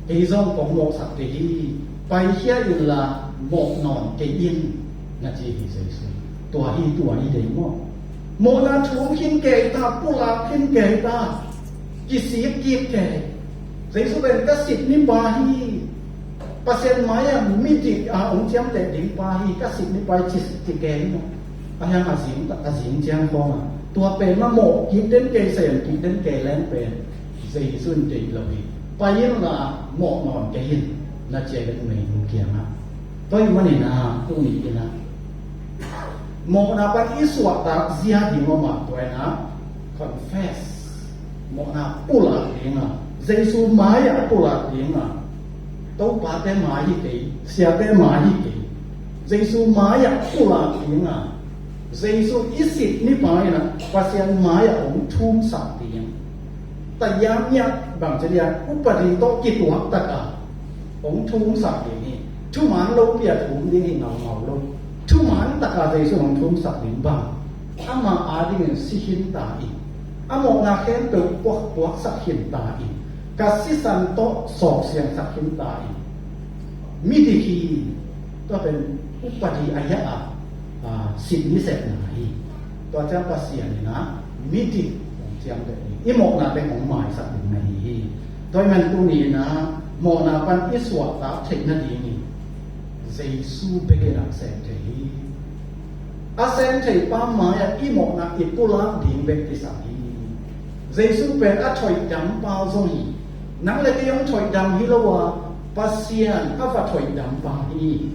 Kei zong kong mawhsak kei hi. Paikhia inla mawh nawn kei in, na ci hi Jesu. Tua hi, tua hi dei maw? Mawhna thum khin kei ta, pulak khin kei ta. Kisik kik kei. Jesu pen ka sit ni pa hi. Pasian mai-ah midik a hong ciamteh ding pa hi, ka sit ni pa hi ci, ci kei maw? A hiang a zing, a zing ciang khawng a tua pen mah mawh kik den kei, sem kik den kei leng pen Jesu in deih lo hi. Pai inla mawh nawn kei in, na ci a, ka numei nu kiangah. Tua ahih manin ah tuni-in ah mawhna pan i suahtak zia ding om a, tua in ah confess, mawhna pulak ding a, Jesu mai-ah pulak ding a. Topate mai hi kei, siate mai hi kei. Jesu mai-ah pulak ding a, Jesu i sit ni pa in ah Pasian mai-ah hong thumsak ding. Taiyam ngiat bang ci dia, upadi tawh kituak tak a hong thumsak ding hi. Thuman lopi a thum ding hi ngaungau lo. Thuman tak a Jesu hong thumsak ding bang, ama adingin si khin ta in, a mawhna khempeuh puak, puaksak khin ta in, ka sisan tawh sawk siangsak khin ta in. Midik hi. Tua pen upadi a hiah a, a, sit ni sepna hi. Tua ciang Pasian in ah midik hong ciamteh ding, i mawhnate hong maisak ding na hi hi. Tua ahih man tuni-in ah mawhna pan i suahtak theih nadingin Jesu bek in ah sem thei hi. A sem thei pa mai-ah i mawhna i pulak ding bek kisam hi. Jesu pen a thoihdam pa zong hi. Nang le kei hong thoihdam hi lo a, Pasian a va thoihdam pa hi.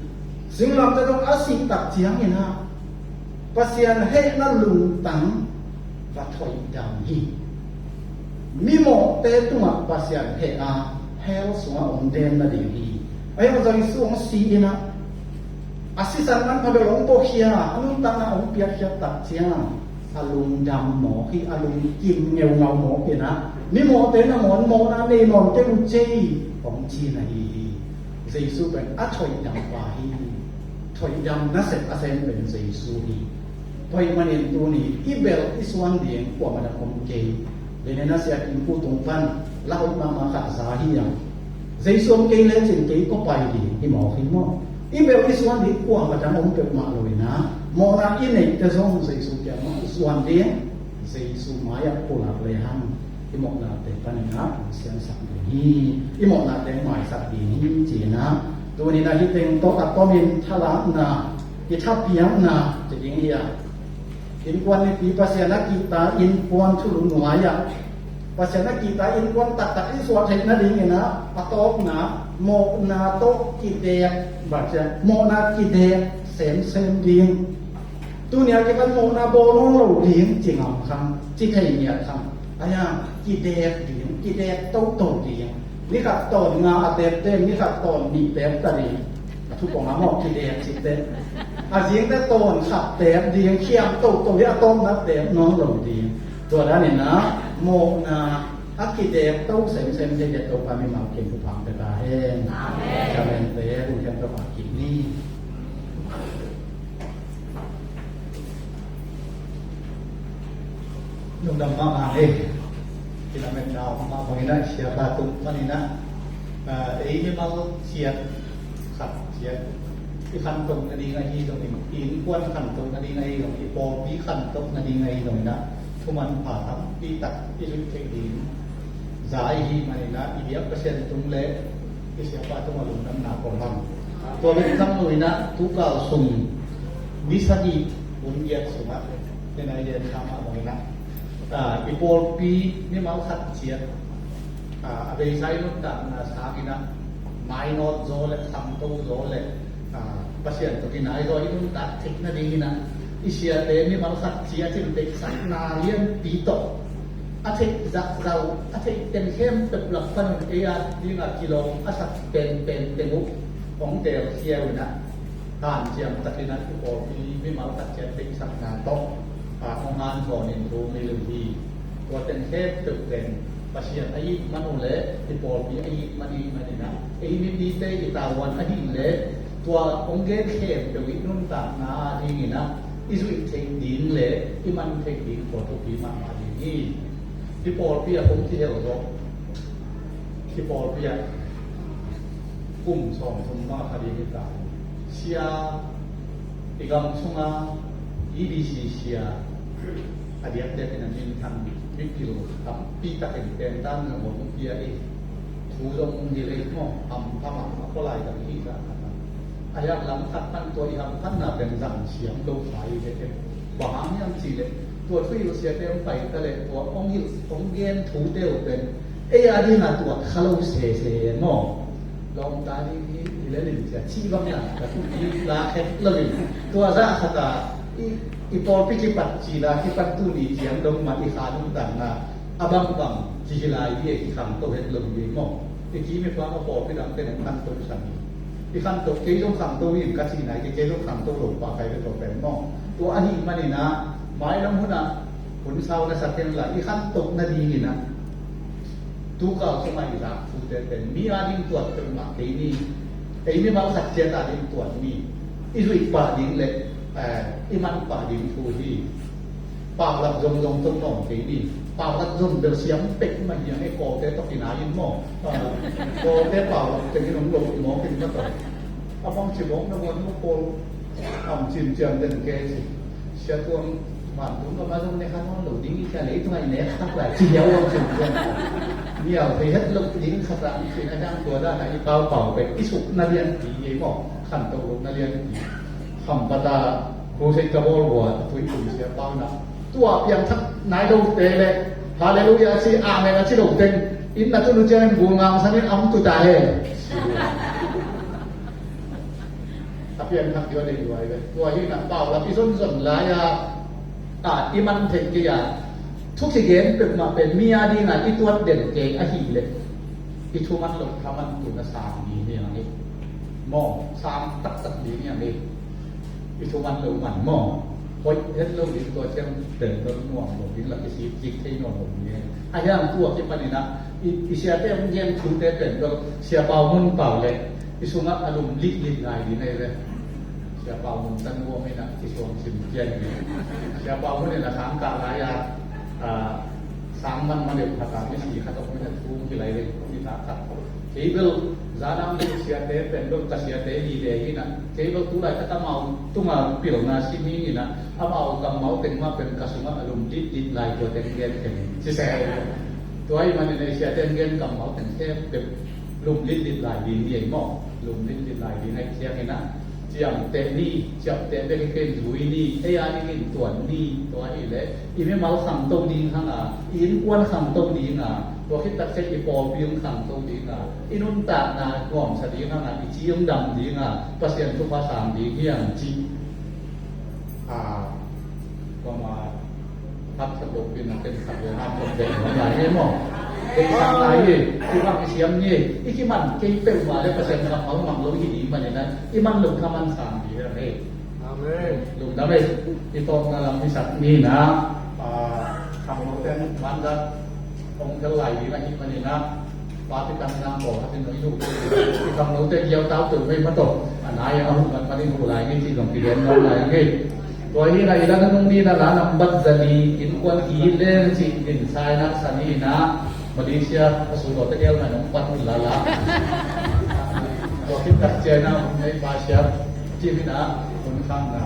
Singlamteh dong a sih tak ciangin ah Pasian hehna lungtang va thoihdam hi. Mimawhte tungah Pasian heh a, hell sungah hong den nading hi. Ahi zong Jesu hong si in ah, a sisan manpha bel hong puakhia, a nuntakna hong piakkhiat tak ciang a lungdam mawk hi, a lungkim ngeungau mawk in ah, mimawhte nangawn mawhna nei nawn kei un cei, hong ci na hi hi. Jesu pen a thoihdam pa hi. Thoihdam nasep a sem pen Jesu hi. Tua ahih manin tuni i bel i suan ding kuamah dang om kei. Lei le na sia kim pu tung pan la hop mahmah khat za hi a, Jesu om kei lecin kei kua pai ding hi mawk hi maw? I bel i suan ding kuamah dang om peuhmah lo in ah, mawhna i neihte zong Jesu kiangah i suan ding, Jesu mai-ah pulak le hang i mawhnate panin ah hong siansak ding hi, i mawhnate hong maisak ding hi ci-in ah, tuni-in ah hih teng tawh a tomin thalakna, i thapiakna ci ding hi a, Innkuan Nipi Pasian a kihta innkuan thulu nuai-ah Pasian a kihta innkuan taktak i suah theih nadingin ah a tawpna mawhna tawh kidek, bang ciang mawhna kidek semsem ding. Tuni a kipan mawhna bawl nawn lo ding ci ngam khan, ci thei ngiat khan. Ahi hang kidek ding, kidek toto ding. Ni khat tawn nga a tepte, ni khat tawn nih tep ta ding. A thupong a mawh kidek cihte. A zingte tawn khat tep ding, khiam toto hi a tawpna tep nawn lo ding. Tua danin ah mawhna a kidek to semsem thei dek Topa mimal kim thupha pia ta hen. Amen. Amen. Te hun khen Topa kim ni. Lungdam mahmah ei. Kilametna om mahmah bangin ah, siapa tung manin ah, ah, ei mimal ciat khat ciat i khantoh nading ahi zongin, i innkuan khantoh nading ahi zongin, i pawlpi khantoh nading ahi zongin ah, thuman pha tampi tak i zuih theih ding za i hih manin ah, i biak Pasian tung le i siapa tungah lungdamna kong hang. Tua bek tham loin ah, tukal sung ni sagih hun giat sungah, tena i lian tham ah bangin ah, ah, i pawlpi mimal khat ciat, ah, a beisa i nuntakna sangin ah, mainawt zaw le, khangto zaw le, ah, Pasian tawh kinai zaw i nuntak theih nadingin ah, i siate mimal khat ciat in deihsakna lianpi tawh a theih zahzah uh, a theih teng khempeuh lak panin ei a dingah kilawm a sak penpen teng uh hong teelkhia uh in ah, hanciam takin ah i pawlpi mimal khat ciat deihsakna tawh, ah, hong hanthawnin thu hong hilh uh hi. Tua teng khempeuh teng Pasian a it man uh leh i pawlpi a it man ahih manin ah, ei mipite i tavuan ahih leh tua hong gen khempeuh i nuntakna adingin ah i zuih theih ding le i man theih ding tua thupi mahmah ding hi. Hih pawlpi ah kong kihel zawh, hih pawlpi ah kum sawmthum bang a kha ding hi ta. Sia, i gam sunga E B C sia a diakdiakin a minthang mipil tampi takin pentan na hong pia i, thu zong hong hilh ei maw, hampha mahmah, khualai dang hih zah khat a. A hiang lam khat pan tua i hamphatna pen zang siam lo kha hi ve. Bang hang hiam cih leh tua thuhilh siate hong pai ta leh tua hong hilh hong gen thute uh pen ei a dingah tuat kha lo sese maw? Lawmta ding hi, hi lel in cia, cih bang hiam ka thupi la khet lo in. Tua zah khat a i, i pawlpi kipat cil a kipat tuni ciang dong mah i kha nuntakna a bangbang kihi lai hi, i khangto het lo hi maw? I kim i pam a pawlpi dangte nong khangto sang hi. I khangto, kei zong khangto hi in ka cihna hi, kei zong khangto lo pah kai ve tua pen maw? Tua ahih manin ah, mailam hun ah hun sau na sak hen la, i khangto nadingin ah tukal sungah i zak thute pen mi a ding tuat peuhmah kei ni. Ei mimal khat ciat a ding tuat ni. I zuih pah ding le, eh, i man pah ding thu hi. Paulap zongzong tawh nawn kei ni. Paulap zong bel siam pek mah hi ang e, Kawlte tawh kinai in maw? Ah, Kawlte paulap teng in hong lo mawk in mah tawh. A bang ci bawk na buan maw, Kawl am cimciam den kei ci. Sia tuang vantung ka ma zong ne kha nawn lo ding i cia, leitung a i nek tak lai ci hiau ang cimciam. Nial thei het lo ding khat ah i cin a dang tua dan a i paupau pek i sukna lian pi hi maw? Khanto lohna lian pi. Hampata crusade ka bawl uh a, a tui tui sia pau na. Tua piangthak nai lote le Halleluiah a ci, Amen a ci lo teng inn a tun uh ciangin gul ngang sangin am tu ta hen. A piangthak ding a deih luai ve. Tua hi na, paulap i zonzon lai-a, a, i man theih kei a, thu kigen peuhmah pen mi a dingah i tuat den kei ahih leh i thuman loh thaman tun a sang ding hi ang e. Maw, sang taktak ding hi ang e. I thuman loh man maw? Hoih het lo ding, tua ciang tel lo nuam lo ding, la kisik kik thei nuam lo ding. A hiang tua kipanin ah i, i siate hong gen thute pen bel Sia Pau Mun pau le i sungah a lum litlit lai ding ahi ve. Sia Pau Mun tan nuam in ah i suang sim kian ding. Sia Pau Mun in a khang kah lai-a, a, sang man man deuh khat a misi khat a hong in a thu hong kilai le hong i ta khat. Kei bel zanang deuh siate pen bel ka siate hi le hi na. Kei bel tulai khat amau tunga pilna sim hi na. Amau kammal teng mah pen ka sungah a lum litlit lai tua teng gen teng ci se. Tua ahih manin ei siate gen kammal teng khempeuh lum litlit lai ding hi ei maw? Lum litlit lai ding ahih ciangin ah Ciamteh ni, ciamteh bek hi kei in zui ni, ei a dingin tuan ni, tua hi leh i mimal khangto ding hang a, i innkuan khangto ding a, tua khit tak ciang i pawlpi hong khangto ding a, i nuntakna nuamsa ding hang a, i ci hong dam ding a, Pasian thupha sang ding hi hang ci. A, tua mah Hapsat lo pin a ken khat le hapsat bek hong lai hi maw? Bek sang lai hi, i bang i siam ni, i kiman kei peuhmah le Pasian kammal mang lo hi ding manin a, i man lo kha man sang ding hi. Amen. Lungdam ei, i tawpna lam i sak ni na, a, khangnote mandat hong tel lai ding ahih manin a, Vatican nang ko hatin oi lu. I khangnote giau tau tu mei mato. Anai a hum kan panin hu lai ngi ci zong ki den nong lai ngi. Tua hi na i la nung ni na la nambat zali innkuan ki leng ci din sai na sa ni na. Malaysia a su lo te gel na nong pat la la. Tua khit tak ciang na hum nei pa siap ci mi na hum khang na.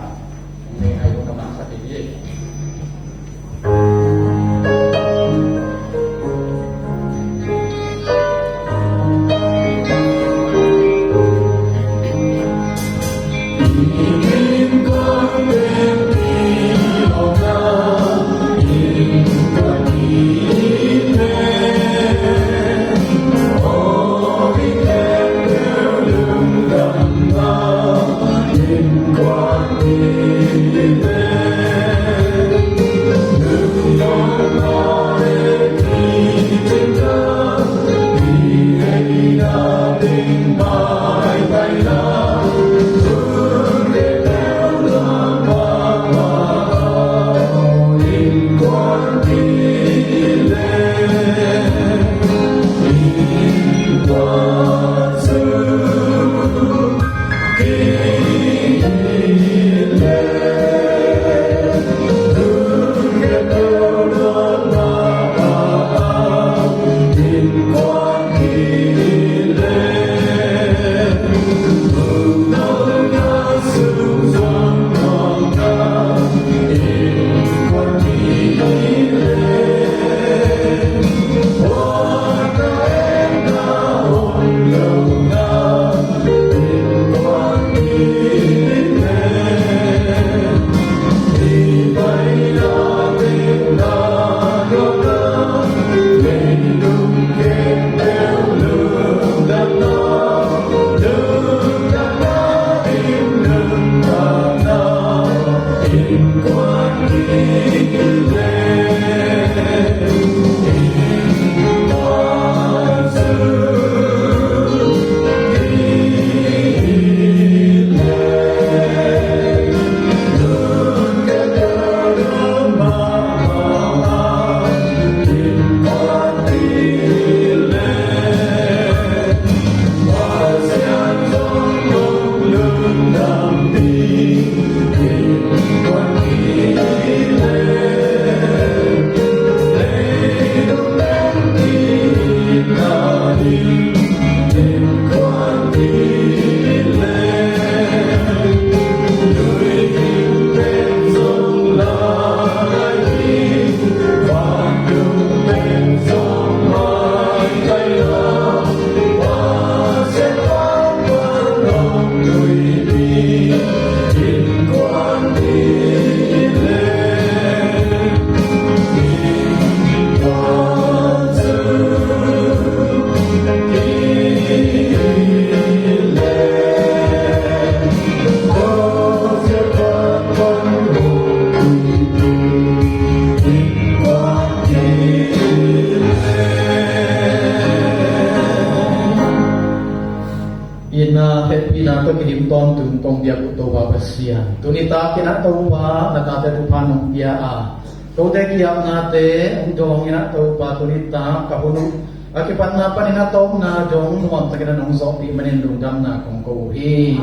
Ina hehpihna tawh kidim tawntung kong biak uh Topa Pasian, tuni takin ah Topa na tate thupha nong pia a, kote kiapnate hong dawng in ah Topa tuni tak ka hun uh a kipatna panin a tawpna dong nuamtakin a nong zawhpih manin lungdamna kong ko uh hi.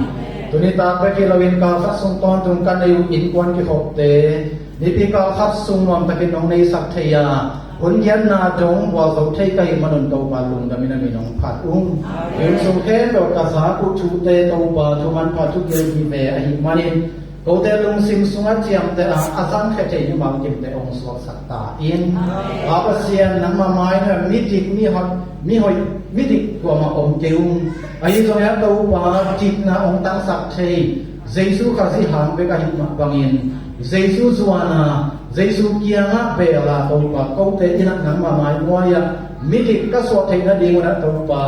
Tuni tak bek hi loin kal khat sung tawntung ka nei uh innkuan kikhopte nipi kal khat sung nuamtakin nong neisak thei a, hun giatna dong bual zo thei ka hih manun Topa lungdamin a min hong phat ung. Hih sung khempeuh ka zak uh thute Topa thu manpha thu gil hi ve ahih manin kote lungsim sungah ciamteh a, a zangkhia thei mimal kimte hong suaksak ta in. Pa Pasian, nangmah mai-ah midik, mihoih, mihoih, midik kuamah om kei ung. Ahi zongin ah Topa, dikna hong tangsak thei, Jesu Khazih hang bek ahih mah bangin Jesu zuan a, Jesu kiangah bel a, Topa, kote in ah nangmah maimuai ah midik ka suah theih nading un ah, Topa,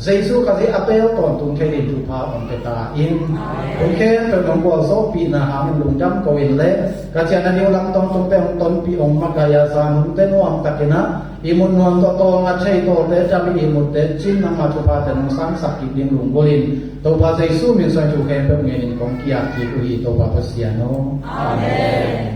Jesu Khazih a bel tawntung thei ding thupha hong pia ta in. Hong khempeuh nong gualzawhpihna hangin lungdam ko in le ka ciahna ding lam tawntung pen hong tonpih, hong makaih a, zan hunte nuamtakin ah ihmut nuam tawh, tawlnga thei tawlte, tam i ihmutte cin nangma thuphate nong sangsak kik ding lunggulh in. Topa Jesu min suang thu khempeuh ngenin kong kiat kik uh hi, Topa Pasian aw. Amen.